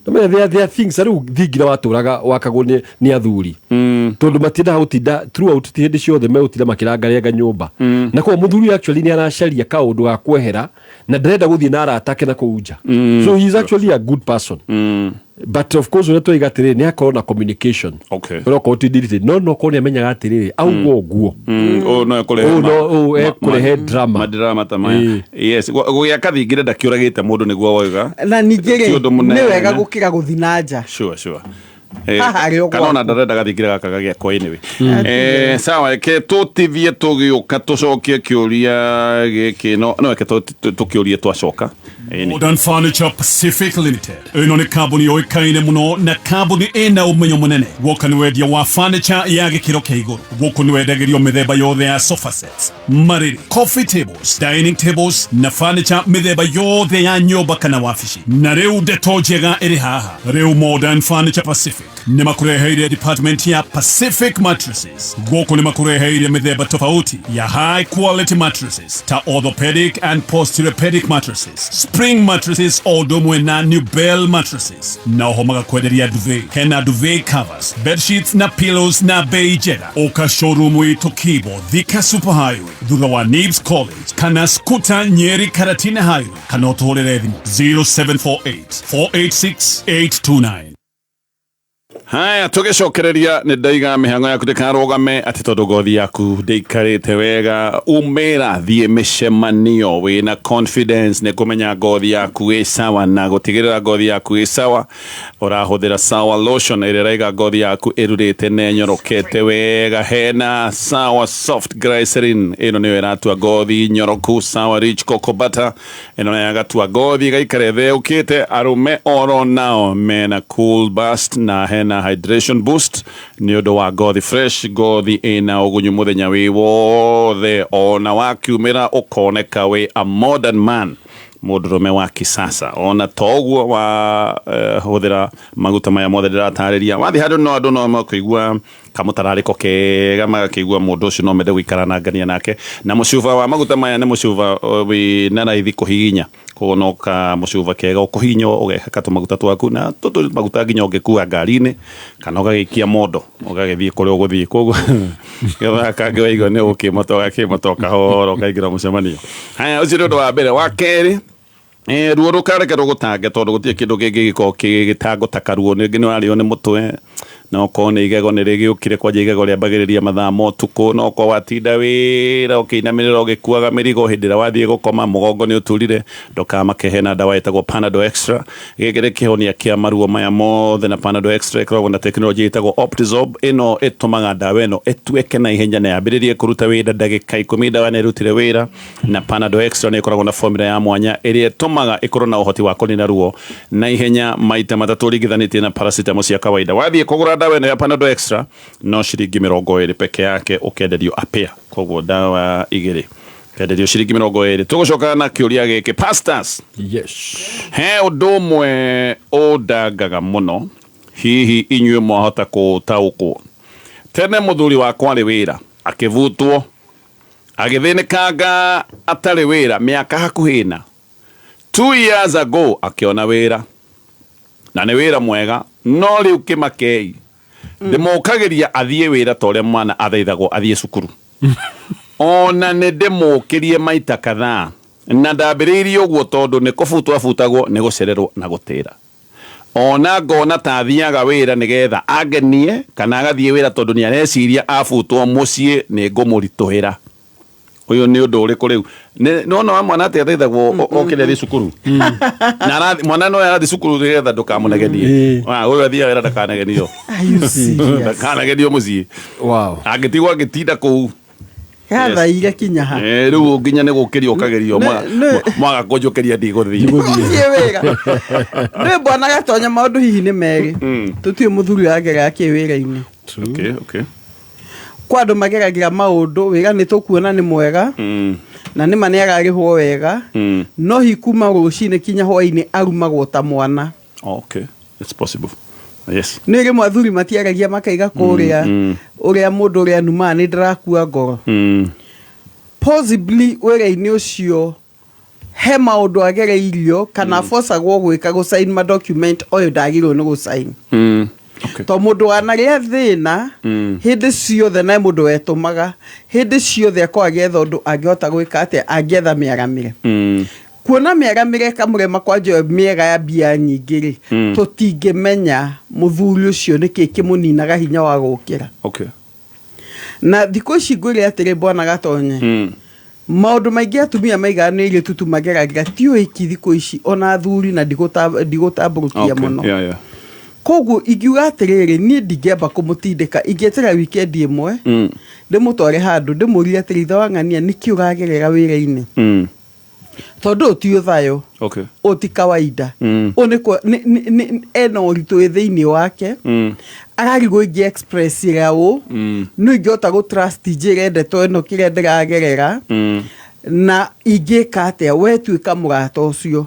Namenya there are things rĩu thingira watũraga wakagwo nĩ athuri, tondũ matiendaga gũtinda throughout, ti hĩndĩ ciothe megũtinda makĩrangarenga nyũmba, na koguo mũthuri actually nĩ aracaria kaũndũ ga kwehera na ndarenda gũthiĩ na arata ake na kũu nja. So he is actually a good person, but of course ũrĩa twoiga atĩrĩrĩ, nĩ akorwo na communication. Okay. Ũrĩa okorwo ti ndiritirĩ, no korwo nĩ amenyaga atĩrĩrĩ, auga ũguo, Ũyũ no ekũrehe Ũyũ no- ũyũ ekũrehe drama. Madrama ta maya. Yes, gũgĩaka thingira ndakĩũragĩte mũndũ nĩguo woiga. Na ningĩ Ti rĩ, ũndũ mũnene. nĩ wega gũkĩra gũthi na nja. Sure, sure. Haha arĩ o Kana ona gwaku. ndarenda gathingira gaka gagĩakwo anyway. Sawa, reke tũtithie tũgĩũka tũcokie kĩũria gĩkĩ, no reke tũkĩũrie twacoka. Ĩni. Modern Furniture Pacific Limited ĩno nĩ kambuni yũĩkaine mũno na kambuni ĩna ũmenyo mũnene. Gũkũ nĩ wendia wa furniture ya gĩkĩro kĩa igũrũ. Gũkũ nĩ wendagĩrio mĩthemba yothe ya sofa sets, marĩrĩ, coffee tables, dining tables na furniture mĩthemba yothe ya nyũmba kana wabici. Na rĩu ndeto njega ĩrĩ haha, rĩu Modern Furniture Pacific nĩ makũreheire department ya Pacific Mattresses. Gũkũ nĩ makũreheire mĩthemba tofauti ya high quality mattresses ta orthopedic and posturopedic mattresses, spring mattresses o ũndũ ũmwe na New Bell mattresses, na oho magakwenderia duvet. Hena duvet covers, bed sheets na pillows na bei njega. Ũka showroom itũ Kibo, Thika Super Highway thutha wa Nibs College, kana Skuta Nyeri Karatina Highway, kana ũtũhũrĩre thimũ 0748 486 829. Haya, tũgĩcokereria nĩ ndaiga mĩhango yaku ndĩkarũgame atĩ tondũ ngothi yaku ndĩikarĩte wega. Umĩra thiĩ mĩcemanio wĩna confidence nĩ kũmenya ngothi yaku ĩ sawa, na gũtigĩrĩra ngothi yaku ĩ sawa ũrahũthĩra Sawa Lotion ĩrĩa ĩraiga ngothi yaku ĩrurĩte na ĩnyorokete wega. Hena Sawa Soft Glycerin, ĩno nĩyo ĩratua ngothi nyoroku. Sawa Rich Cocoa Butter, ĩno nayo yagatua ngothi ĩgaikara ĩtheũkĩte. Arũme oro nao mena cool bust, na hena hydration boost nĩ ũndũ wa ngothi fresh, ngothi ĩna ũgunyu mũthenya wĩ wothe, ona wakiumĩra ũkoneka wĩ a modern man, mũndũrũme wa kisasa. Ona to ũguo, wa hũthĩra maguta maya mothe ndĩratarĩria, wathiĩ handũ no andũ no makũigua kamũtararĩko kega, magakĩigua mũndũ ũcio no mende gũikara na ngania nake. Na mũcuba wa maguta maya nĩ mũcuba wĩna raithi kũhihinya, koguo no ka mũcuba kega ũkũhihinya ũgekaka tũmaguta twaku, na tũtũ maguta nginya ũngĩkua ngari-inĩ kana ũgagĩikia mondo ũgagĩthiĩ kũrĩa ũgũthiĩ. Koguo getha kangĩ waigua nĩ ũgũkĩmota, ũgakĩmota ũkahora ũkaingĩra mũcemanio. Haya, ũcio nĩ ũndũ wa mbere. Wa kerĩ, ruo rũkareke rũgũtange, tondũ gũtirĩ kĩndũ kĩngĩ gĩkorwo kĩgĩtango ta karuo. Rĩngĩ nĩ warĩo nĩ mũtwe, na okorwo nĩ igego nĩ rĩgĩũkire, kwanja igego rĩambagĩrĩria mathaa ma ũtukũ, na okorwo watinda wĩra ũkĩinamĩrĩra ũgĩkuaga mĩrigo, hĩndĩ ĩrĩa wathiĩ gũkoma mũgongo nĩ ũturire, ndũkamake, hena ndawa ĩtagwo Panadol Extra. Gĩkĩ nĩ kĩhonia kĩa maruo maya mothe, na Panadol Extra ĩkoragwo na tekinoronjĩ ĩtagwo Optizorb. Ĩno ĩtũmaga ndawa ĩno ĩtuĩke na ihenya na yambĩrĩrie kũruta wĩra ndagĩka 10, ndawa nĩ ĩrutire wĩra. Na Panadol Extra nĩ ĩkoragwo na formula ya mwanya ĩrĩa ĩtũmaga ĩkorwo na ũhoti wa kũnina ruo na ihenya maita matatũ ũringithanĩtie na paracetamol cia kawaida. Wathiĩ kũgũra ndawa ĩno ya Panadol Extra no ciringi 20 peke yake, ũkenderio apĩa, koguo ndawa igĩrĩ kenderio ciringi 20. Tũgũcoka na kĩũria gĩkĩ, pastors. Yes. He ũndũ ũmwe ũndangaga mũno, hihi inyuĩ mwahota kũtaũkwo. Tene mũthuri wakwa arĩ wĩra, akĩbutwo, agĩthĩnĩkanga atarĩ wĩra mĩaka hakuhĩ ĩna. 2 years ago akĩona wĩra, na nĩ wĩra mwega, no rĩu kĩmakei ndĩmũkagĩria athiĩ wĩra ta ũrĩa mwana athaithagwo athiĩ cukuru. Ona nĩ ndĩmũkĩrie maita kadhaa, na ndambĩrĩirie ũguo tondũ nĩ kũbutwo abutagwo nĩ gũcererwo na gũtĩra. Ona ngona ta athiaga wĩra nĩgetha angenie, kana agathiĩ wĩra tondũ nĩ areciria abutwo mũciĩ nĩ ngũmũritũhĩra. Ũyũ nĩ ũndũ ũrĩkũ rĩu? Nĩwona wa mwana atĩ athaithagwo okĩre athiĩ cukuru, na mwana no arathiĩ cukuru nĩgetha ndũkamũnegenie. Ũyũ athiaga wĩra ndakanagenio. Are you serious? Ndakanagenio mũciĩ. Wow. Angĩtigwo angĩtinda kũu. Gathaire kinya ha? Rĩu nginya nĩ gũkĩrio ũkagĩrio, mwaga kũnjũkĩria ndigũthiĩ. Gũthiĩ wĩra. Nĩ bwana Gatonya, maũndũ hihi nĩ merĩ. Tũtiũĩ mũthuri ũyũ ageraga kĩ wĩra-inĩ. Okay. Kwa andũ mageragĩra maũndũ wĩra nĩ tũkuona nĩ mwega, na nĩma nĩ ararĩhwo wega, no hihi kuma rũcinĩ kinya hwainĩ arumagwo ta mwana. Okay. It's possible. Yes. Nĩ rĩmwe athuri matiaragia makaiga kũrĩa ũrĩa mũndũ ũrĩa numaga nĩ ndĩrakua ngoro. Possibly wĩra-inĩ ũcio he maũndũ agereirio kana abocagwo gwĩka, gũsign ma document ũyũ ndagĩrĩirwo nĩ gũsign. To mũndũ wanarĩa thĩna hĩndĩ ciothe, na mũndũ wetũmaga hĩndĩ ciothe, akorwo agĩetha ũndũ angĩhota gwĩka atĩa, angĩetha mĩaramĩre. Kuona mĩaramĩre ĩkamũrema kwanja ĩyo mĩega ya mbia nyingĩ rĩ, tũtingĩmenya mũthuri ũcio nĩkĩ kĩmũninaga hinya wa gũkĩra. Na thikũ ici ngwĩre atĩrĩ, bwana Gatonye, maũndũ maingĩ atumia maigaga nĩ airĩtu tu mageragĩra, ti ũhiki thikũ ici ona athuri, na ndigũtambũrũkia mũno. Koguo ingiuga atĩrĩrĩ, niĩ ndingĩamba kũmũtindĩka, ingĩetera weekend ĩmwe, ndĩmũtware handũ, ndĩmũrie atĩrĩ, ithe wa ng'ania, nĩkĩ ũragerera wĩra-inĩ? Tondũ ũyũ ti ũthayũ. Ũyũ ti kawaida. Ũyũ nĩ ena ũritũ wĩ thĩinĩ wake. Ararigwo ingĩ express ĩra ũ. No ingĩhota gũ trust njĩre ndeto ĩno kĩrĩa ndĩragerera. Na ingĩka atĩa, we tuĩka mũrata ũcio.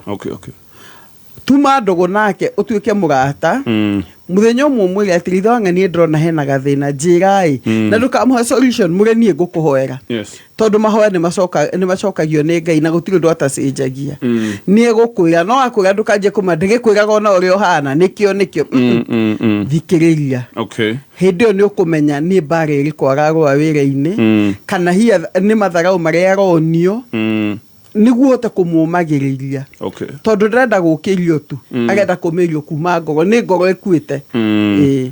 Tuma ndũgũ nake ũtuĩke mũrata. Mũthenya ũmwe ũmwĩre atĩrĩ, ithe wa ng'ania, ndĩrona hena gathĩna, njĩra-ĩ. Na ndũkamũhe solution, mũre niĩ ngũkũhoera. Tondũ mahoya nĩ macokagio nĩ Ngai na gũtirĩ ũndũ atacenjagia. Nĩ egũkwĩra, no akwĩra ndũkanjie kũma ndĩgĩkwĩraga ona ũrĩa ũhana, nĩkĩo nĩkĩo. Thikĩrĩria. Hĩndĩ ĩyo nĩ ũkũmenya nĩ mbara ĩrĩkũ ararũa wĩra-inĩ, kana hihi nĩ matharau marĩa aronio, nĩguo ũhote kũmũmagĩrĩria. Tondũ ndarenda gũkĩrio tu, arenda kũmĩrio kuma ngoro, nĩ ngoro ĩkuĩte. Ĩĩ.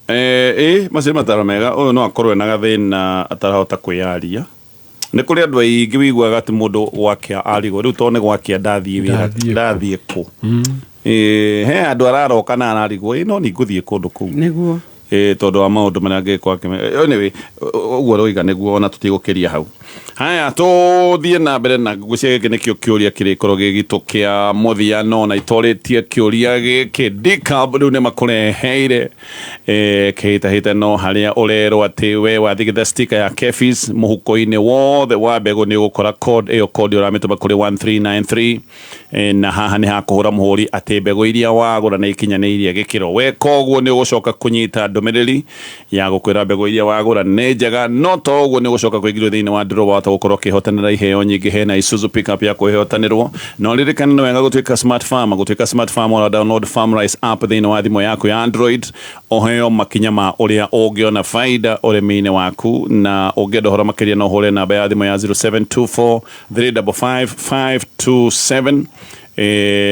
Ĩ macio nĩ mataro mega. Ũyũ no akorwo ena gathĩna atarahota kwĩyaria. Nĩ kũrĩ andũ aingĩ wĩiguaga atĩ mũndũ gwakĩa arigwo rĩu tondũ nĩ gwakĩa ndathiĩ wĩra, Ndathiĩ kũ? Ndathiĩ kũ? Ĩ, he andũ araroka na ararigwo, ĩ no ningũthiĩ kũndũ kũu. Nĩguo. Ĩ, tondũ wa maũndũ marĩa angĩkorwo akĩme. Anyway, ũguo ũroiga nĩguo, ona tũtigũkĩria hau. Haya, tũthiĩ na mbere na ngwĩciria gĩkĩ nĩkĩo kĩũria kĩrĩkorwo gĩ gitũ kĩa mũthia, no na itorĩtie kĩũria gĩkĩ, DCAB rĩu nĩ makũreheire kĩhĩtahĩtano no harĩa ũrerwo atĩ we wathigitha sticker ya Kefis mũhuko-inĩ wothe wa mbegũ nĩ ũgũkora code ĩyo, code ũramĩtũma kũrĩ 1393, na haha nĩ hakũhũra mũhũri atĩ mbegũ iria wagũra nĩ ikinyanĩirie gĩkĩro. Weka ũguo nĩ ũgũcoka kũnyita ndũmĩrĩri ya gũkwĩra mbegũ iria wagũra nĩ njega, no to ũguo nĩ ũgũcoka kũingĩrio thĩinĩ wa draw wahota gũkorwo ũkĩhotanĩra iheo nyingĩ. Hena Isuzu pickup ya kwĩhotanĩrwo. No ririkana nĩ wega gũtuĩka smart farmer. Gũtuĩka smart farmer, ũra download Farmrice app thĩinĩ wa thimũ yaku ya Android, ũheo makinya ma ũrĩa ũngĩona faida ũrĩmi-inĩ waku. Na ũngĩenda ũhoro makĩria no ũhũre namba ya thimũ ya 0724 355 527.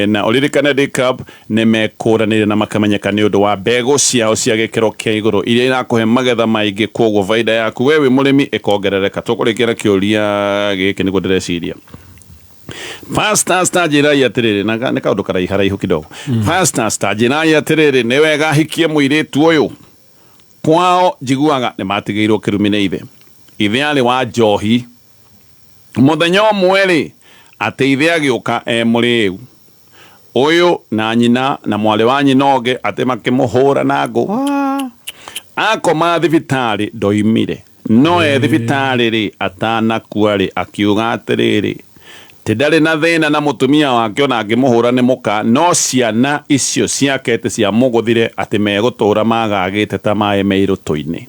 Na ũririkane DCAB nĩ mekũranĩire na makamenyeka nĩ ũndũ wa mbegũ ciao cia gĩkĩro kĩa igũrũ iria irakũhe magetha maingĩ, koguo baida yaku we wĩ mũrĩmi ĩkongerereka. Tũkũrĩkia na kĩũria gĩkĩ nĩguo ndĩreciria. Pastors, ta njĩrai atĩrĩrĩ, na nĩ kaũndũ karaiharaihu kidogo. Pastors, ta njĩrai atĩrĩrĩ, nĩ wega hikie mũirĩtu ũyũ? Kwao njiguaga nĩ matigĩirwo kĩrumi nĩ ithe. Ithe arĩ wa njohi. Mũthenya ũmwe rĩ, atĩ ithe agĩũka e mũrĩu ũyũ na nyina na mwarĩ wa nyina ũngĩ, atĩ makĩmũhũra na ngũ, akoma thibitarĩ ndoimire. No e thibitarĩ rĩ, atanakua rĩ, akiuga atĩrĩrĩ, ti ndarĩ na thĩna na mũtumia wake ona angĩmũhũra nĩ mũka, no ciana icio ciake atĩ ciamũgũthire, atĩ megũtũra magagĩte ta maĩ me irũtũ-inĩ.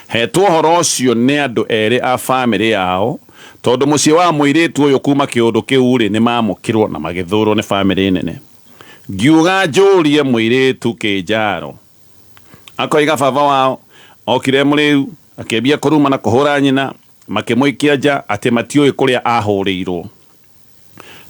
Hetwo ũhoro ũcio nĩ andũ erĩ a bamĩrĩ yao, tondũ mũciĩ wa mũirĩtu ũyũ kuma kĩũndũ kĩu rĩ, nĩ mamũkĩrwo na magĩthũrwo nĩ bamĩrĩ nene. Ngiuga njũrie mũirĩtu kĩnjaro, akoiga baba wao okire mũrĩu, akĩambia kũruma na kũhũra nyina, makĩmũikia nja, atĩ matiũĩ kũrĩa ahũrĩirwo.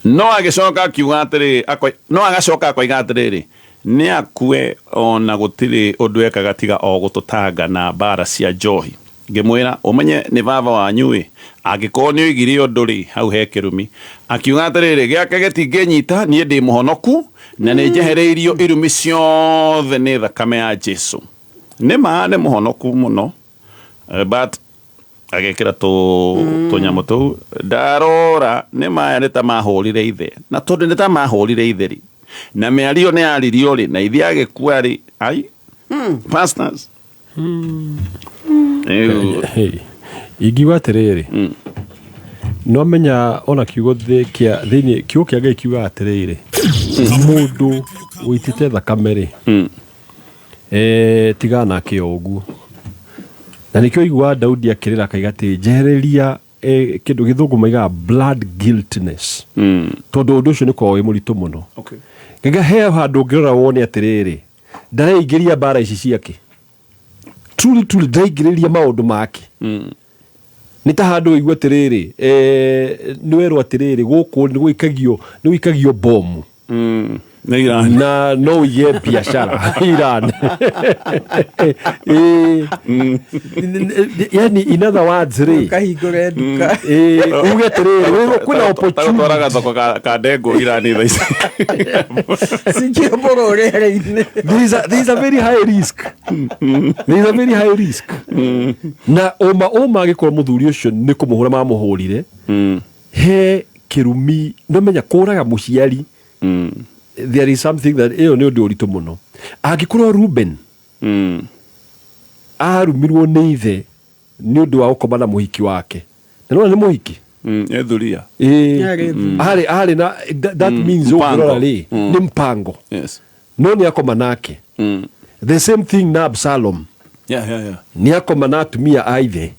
No agĩcoka akiuga atĩrĩ, no agacoka akoiga atĩrĩrĩ, nĩ akue ona gũtirĩ ũndũ ekaga tiga o gũtũtanga na mbara cia njohi. Ngĩmwĩra, ũmenye nĩ baba wanyu ĩ, angĩkorwo nĩ oigire ũndũ rĩ, hau he kĩrumi. Akiuga atĩrĩrĩ, gĩake gĩtingĩnyita, niĩ ndĩ mũhonoku na nĩ njehereirio irumi ciothe nĩ thakame ya Jesu. Nĩ ma nĩ mũhonoku mũno, but agekĩra tũnyamũ tũu. Ndarora nĩ maya nĩ ta mahũrire ithe, na tondũ nĩ ta mahũrire ithe rĩ, na mĩario nĩ yaririo rĩ, na ithe agĩkua rĩ, ai, pastors. Hey, ingiuga atĩrĩrĩ, no menya ona kiugo kĩa thĩinĩ, kiugo kĩa Ngai kiugaga atĩrĩrĩ, mũndũ ũitĩte thakame rĩ, tigana nake o ũguo. Na nĩkĩo iguaga Daudi akĩrĩra akaiga atĩ njehereria kĩndũ gĩthũngũ maigaga blood guiltiness, tondũ ũndũ ũcio nĩ ũkoragwo wĩ mũritũ mũno. Gĩga he handũ ũngĩrora wone atĩrĩrĩ, ndareingĩria mbara ici ciake, truly truly ndareingĩrĩria maũndũ make. Nĩ ta handũ ũigua atĩrĩrĩ, nĩ werwo atĩrĩrĩ, gũkũ nĩ gũikagio bomu. Nĩ Iran. Na no ũige biacara Iran. Ĩĩ. Yani, in other words rĩ, Ũkahingũre nduka. Ĩĩ, uge atĩrĩrĩ, kwĩna opportunity. Twaraga thoko ka ndengũ Iran thaa ici. Cikĩũmbũrwo rĩera-inĩ. There is a very high risk, there is a very high risk. Na ũma angĩkorwo mũthuri ũcio nĩ kũmũhũra mamũhũrire, he kĩrumi. No menya kũraga mũciari, there is something that ĩyo nĩ ũndũ ũritũ mũno. Angĩkorwo Ruben arumirwo nĩ ithe nĩ ũndũ wa gũkoma na mũhiki wake, na nĩwona nĩ mũhiki. Ethuria. Ĩĩ. Arĩ Arĩ na that means Mpango. ũngĩrora rĩ, nĩ mpango. No nĩ akoma nake. The same thing na Absalom. Nĩ akoma na atumia a ithe.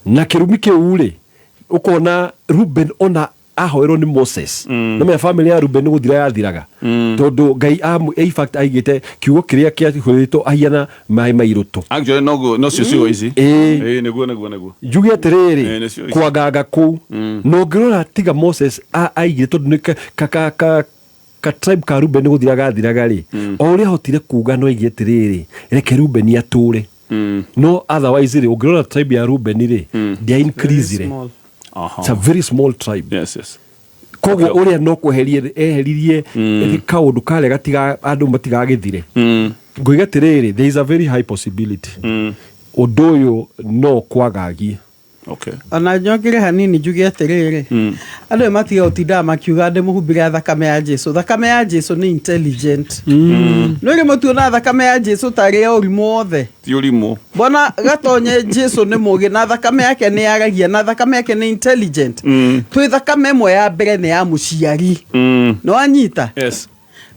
Na kĩrumi kĩu rĩ, ũkona Ruben ona ahoerwo nĩ Moses, no menya family ya Ruben nĩ gũthira yathiraga, tondũ Ngai in fact aigĩte kiugo kĩrĩa kĩahũrĩtwo ahiana maĩ mairũtũ. Actually no no cio ciugo ici. Ĩĩ. Ĩĩ, nĩguo nĩguo nĩguo. Njuge atĩrĩrĩ, Ĩĩ, nĩcio ici. Kwanganga kũu, na ũngĩrora tiga Moses aigire, tondũ nĩ ka tribe ka Ruben nĩ gũthira gathiraga rĩ, o ũrĩa ahotire kuga no aige atĩrĩrĩ, reke Ruben atũre. No otherwise rĩ, ũngĩrora tribe ya Ruben rĩ, ndĩa increase rĩ. Small. It's a very small tribe. Yes. Koguo ũrĩa no kweherie eheririe kaũndũ karĩa gatiga andũ matigagĩthire. Ngoiga atĩrĩrĩ, there is a very high possibility ũndũ ũyũ no kwagagie. Ona njongere hanini njuge atĩrĩrĩ, andũ matiga gũtindaga makiuga ndĩmũhumbĩre thakame ya Jesu. Thakame ya Jesu nĩ intelligent. No rĩmwe tuonaga thakame ya Jesu tarĩ ya ũrimũ wothe. Ti ũrimũ. Mbona gatonye Jesu nĩ mũgĩ, na thakame yake nĩ yaragia, na thakame yake nĩ intelligent. Twĩ thakame ĩmwe ya mbere nĩ ya mũciari. Nĩ wanyita? Yes.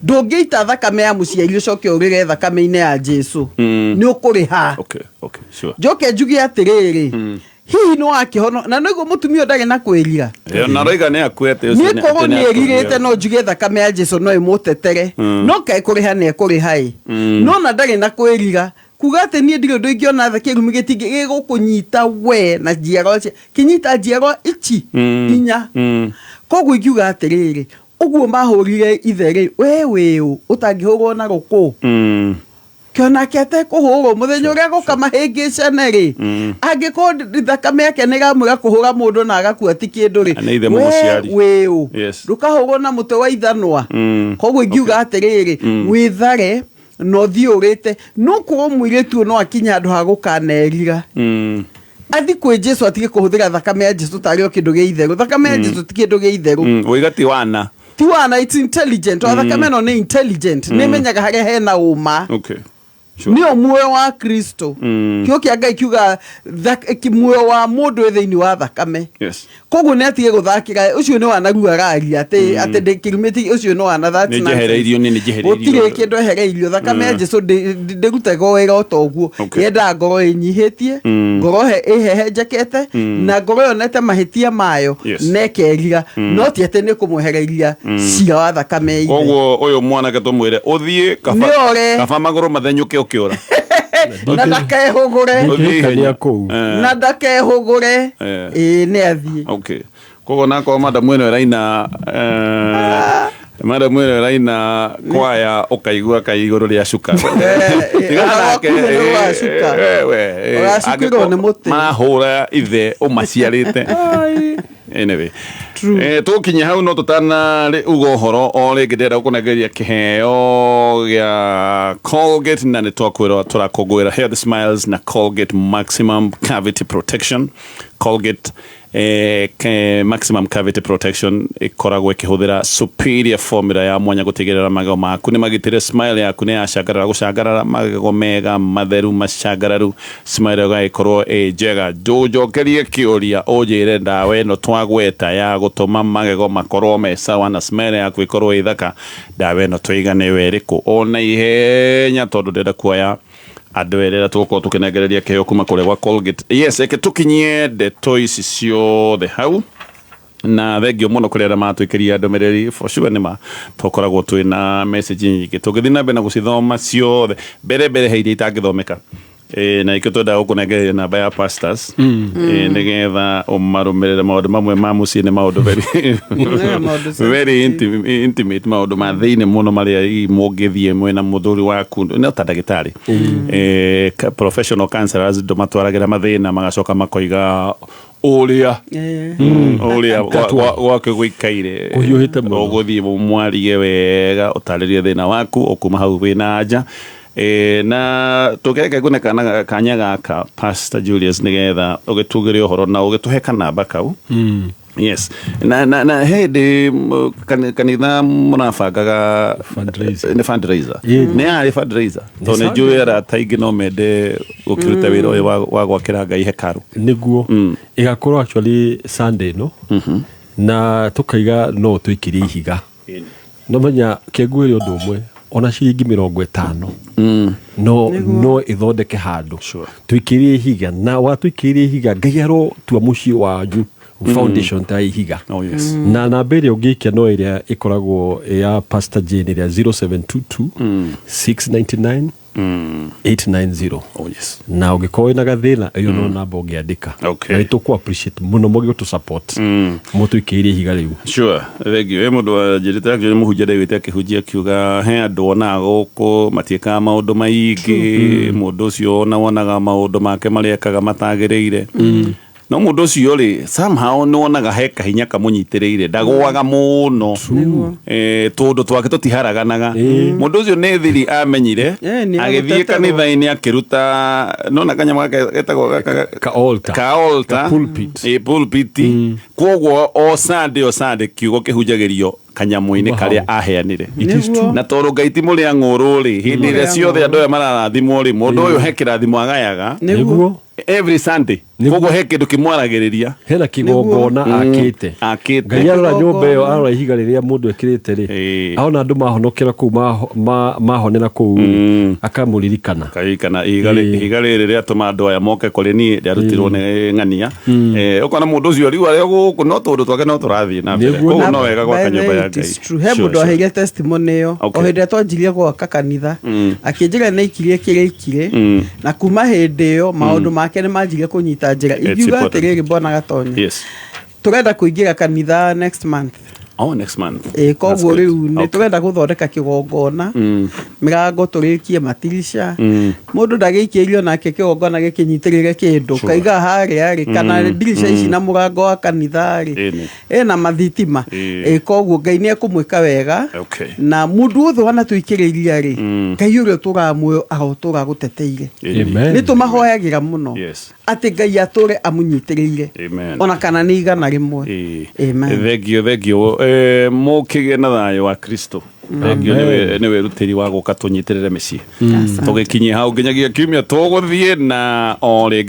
Ndũngĩita thakame ya mũciari ũcoke ũrĩre thakame-inĩ ya Jesu. Nĩ ũkũrĩha. Okay, sure. Njoke njuge atĩrĩrĩ, hihi nĩ wakĩhono na nĩguo mũtumia ũyũ ndarĩ na kwĩrira. Ĩyo na roiga nĩ akuĩte ũcio. Niĩ korwo nĩ erirĩte, no njuge thakame ya Jesu no ĩmũtetere, no kaĩ kũrĩha nĩ ekũrĩha ĩ. No na ndarĩ na kwĩrira kuga atĩ niĩ ndirĩ ũndũ ingĩona tha kĩrumi gĩtingĩ gĩgũkũnyita we na njiarwa kĩnyita njiarwa ici inya. Koguo ingiuga atĩrĩrĩ, ũguo mahũrire ithe rĩ, we wĩũ ũtangĩhũrwo na rũkũ, kĩonake atekũhũrwo mũthenya ũrĩa gũka mahĩngĩcane rĩ, angĩkorwo thakame yake nĩ ĩramwĩra kũhũra mũndũ na agakua ti kĩndũ rĩ, Nĩ ithe we mũmũciari. wĩũ ndũkahũrwo na mũtĩ wa ithanwa. Koguo ingiuga atĩrĩrĩ, wĩthare na ũthiĩ ũrĩte, no korwo mũirĩtu ũyũ no akinye handũ ha gũkanerira, athi kwĩ Jesu, atige kũhũthĩra thakame ya Jesu tarĩ o kĩndũ gĩa itherũ. Thakame ya Jesu ti kĩndũ gĩa itherũ. Wĩiga ti wana. Ti wana, it's intelligent. O thakame ĩno nĩ intelligent, nĩ ĩmenyaga harĩa hena ũma. Nĩyo muoyo wa Kristo. Kiugo kĩa Ngai kiuga muoyo wa mũndũ wĩ thĩinĩ wa thakame. Koguo nĩ atige gũthakĩra ũcio nĩ wanarua araria atĩ atĩ ndĩkĩrumĩti ũcio nĩ wana, that's Nĩ nonsense. njehereirio, nĩ njehereirio. Gũtirĩ kĩndũ ehereirio. Thakame ya Jesu ndĩrutaga wĩra o ta ũguo. Yendaga ngoro ĩnyihĩtie, ngoro ĩhehenjekete, na ngoro yonete mahĩtia mayo na ĩkerira, no ti atĩ nĩ kũmwehereria cira wa thakame ya ithe. Koguo ũyũ mwanake tũmwĩre ũthiĩ kaba. Nĩ ore. Kaba magũrũ mathenyũke ũkĩũra. Na ndakehũgũre. Ũthiĩ ihenya. Kũu. Na ndakehũgũre. Ĩĩ, nĩ athiĩ. Okay. Koguo nakorwo madamu ĩno ĩraina, madamu ĩno ĩraina kwaya, ũkaigua kai igũrũ rĩa cuka. Tigana nake. Wakuhĩ nĩ wa cuka. We, Ũgacukĩrwo nĩ mũtĩ. Marahũra ithe ũmaciarĩte. Anyway, tũkinye hau, no tũtana uga ũhoro o rĩngĩ, ndĩrenda gũkũnengeria kĩheo gĩa Colgate, na nĩ twakwĩrwo tũrakũngũĩra Health Smiles na Colgate Maximum Cavity Protection. Colgate Maximum Cavity Protection ĩkoragwo ĩkĩhũthĩra superior formula ya mwanya gũtigĩrĩra magego maku nĩ magitĩre, smile yaku nĩ yacangarara gũcangarara, magego mega matheru macangararu, smile ĩgagĩkorwo ĩ njega. Njũnjokerie kĩũria, ũnjĩre ndawa ĩno twagweta ya gũtũma magego makorwo me sawa na smile yaku ĩkorwo ĩ thaka, ndawa ĩno twaiga nĩyo ĩrĩkũ? Ona ihenya, tondũ ndĩrenda kuoya andũ erĩ arĩa tũgũkorwo tũkĩnengereria kĩheo kuma kũrĩa gwa Colgate. Yes, reke tũkinyie ndeto ici ciothe hau, na thengio mũno kũrĩ arĩa matwĩkĩria ndũmĩrĩri. For sure nĩ ma tũkoragwo twĩna message nyingĩ, tũngĩthiĩ na mbere na gũcithoma ciothe mbere mbere he iria itangĩthomeka. Na ikĩo twendaga gũkũnengereria namba ya pastors, nĩgetha ũmarũmĩrĩre. Maũndũ mamwe ma mũciĩ nĩ maũndũ very maũndũ very intimate, maũndũ ma thĩinĩ mũno marĩa hihi mũngĩthiĩ mwĩna mũthuri waku no ta ndagĩtarĩ. Professional counselors ndũmatwaragĩra mathĩna magacoka makoiga ũrĩa ũrĩa gwake gũikaire. Kũhiũhĩte mũno. Ũgũthiĩ mwarie wega, ũtarĩrie thĩna waku, ũkuma hau wĩna anja. Na tũkeke ngune kana kanya gaka, Pastor Julius, nĩgetha ũgĩtugĩre ũhoro na ũgĩtũhe kanamba kau. Yes, na hĩndĩ kanitha mũrabangaga Fundraiser. Nĩ fundraiser? Ĩĩ. Nĩ yarĩ fundraiser, tondũ nĩ njũĩ arata aingĩ no mende gũkĩruta wĩra ũyũ wa gwakĩra Ngai hekaru. Nĩguo ĩgakorwo actually Sunday no na tũkaiga no twĩkĩrie ihiga. No menya kĩnguĩre ũndũ ũmwe, ona ciringi 50 no ĩthondeke handũ. Twĩkĩrie ihiga, na watwĩkĩrie ihiga, Ngai arotua mũciĩ wanyu foundation ta ihiga. Oh, yes. Na namba ĩrĩa ũngĩikia no ĩrĩa ĩkoragwo ya Pastor Jane, ĩrĩa 0722 699 890. Oh, yes. Na ũngĩkorwo wĩna gathĩna, ĩyo no namba ũngĩandĩka. Okay. Na nĩ tũkũ appreciate mũno mũgĩtũ support mũtwĩkĩire ihiga rĩu. Sure, thank you. Mũndũ wanjĩrĩte, actually mũhunjia ndaiguĩte akĩhunjia akiuga he andũ onaga gũkũ matiĩkaga maũndũ maingĩ, mũndũ ũcio ona wonaga maũndũ make marĩa ekaga matagĩrĩire, no mũndũ ũcio rĩ, somehow nĩ wonaga he kahinya kamũnyitĩrĩire, ndagũaga mũno. Tũndũ twake tũtiharaganaga. Mũndũ ũcio nĩ thiri amenyire, nĩ agĩthiĩ agũteterwo. Kanitha-inĩ akĩruta nona kanyamũ gaka getagwo Ka altar. Ka altar. Ka pulpit. Pulpit. Koguo o Sunday, o Sunday kiugo kĩhunjagĩrio kanyamũ-inĩ karĩa aheanire. It is true. Na tondũ Ngai ti mũrĩa ng'ũrũ rĩ, hĩndĩ ĩrĩa ciothe andũ aya mararathimwo rĩ, mũndũ ũyũ he kĩrathimo agayaga Nĩguo. Every Sunday. Koguo he kĩndũ kĩmwaragĩrĩria. Hena kĩgongona akĩte. Akĩte. Ngai arora nyũmba ĩyo, arora ihiga rĩrĩa mũndũ ekĩrĩte rĩ, aona andũ mahonokera kũu, mahonera kũu rĩ, akamũririkana. Karirikana ihiga ihiga rĩrĩ rĩatũma andũ aya moke kũrĩ niĩ rĩarutirwo nĩ ng'ania. Ũkona mũndũ ũcio rĩu arĩ o gũkũ, no tũndũ twake no tũrathiĩ na mbere. Nĩguo. Koguo no wega gwaka By the nyũmba way, ya it Ngai. is true. He mũndũ aheire testimony ĩyo o hĩndĩ ĩrĩa twanjirie gwaka kanitha, akĩnjĩra nĩ aikirie kĩrĩa aikire, na kuma hĩndĩ ĩyo maũndũ make nĩ manjirie kũnyita njĩra. It's Ingiuga important. atĩrĩrĩ, Bwana Gatonya, tũrenda kũingĩra kanitha next month. Oh, next month. Ĩ, koguo That's good. rĩu nĩ tũrenda gũthondeka kĩgongona, mĩrango tũrĩkie, matirisha. Mũndũ ndagĩikĩirio nake kĩgongona gĩkĩnyitĩrĩre kĩndũ. Kaiga harĩa rĩ, kana ndirica ici na mũrango wa kanitha rĩ, Ĩni. ĩna mathitima. Ĩ, koguo Ngai nĩ ekũmwĩka wega. Na mũndũ wothe wanatũikĩrĩria rĩ, Ngai ũrĩa ũtũraga muoyo arotũra gũteteire. Ĩni. Nĩ tũmahoyagĩra mũno atĩ Ngai atũre amũnyitĩrĩire, Amen. ona kana nĩ 100. Amen. Thank you, thank you. Mũkĩgĩe na thayũ wa Kristo. Thank you nĩ wĩrutĩri wa gũka tũnyitĩrĩre mĩciĩ. Tũgĩkinyie hau nginyagia kiumia tũgũthiĩ na o rĩngĩ.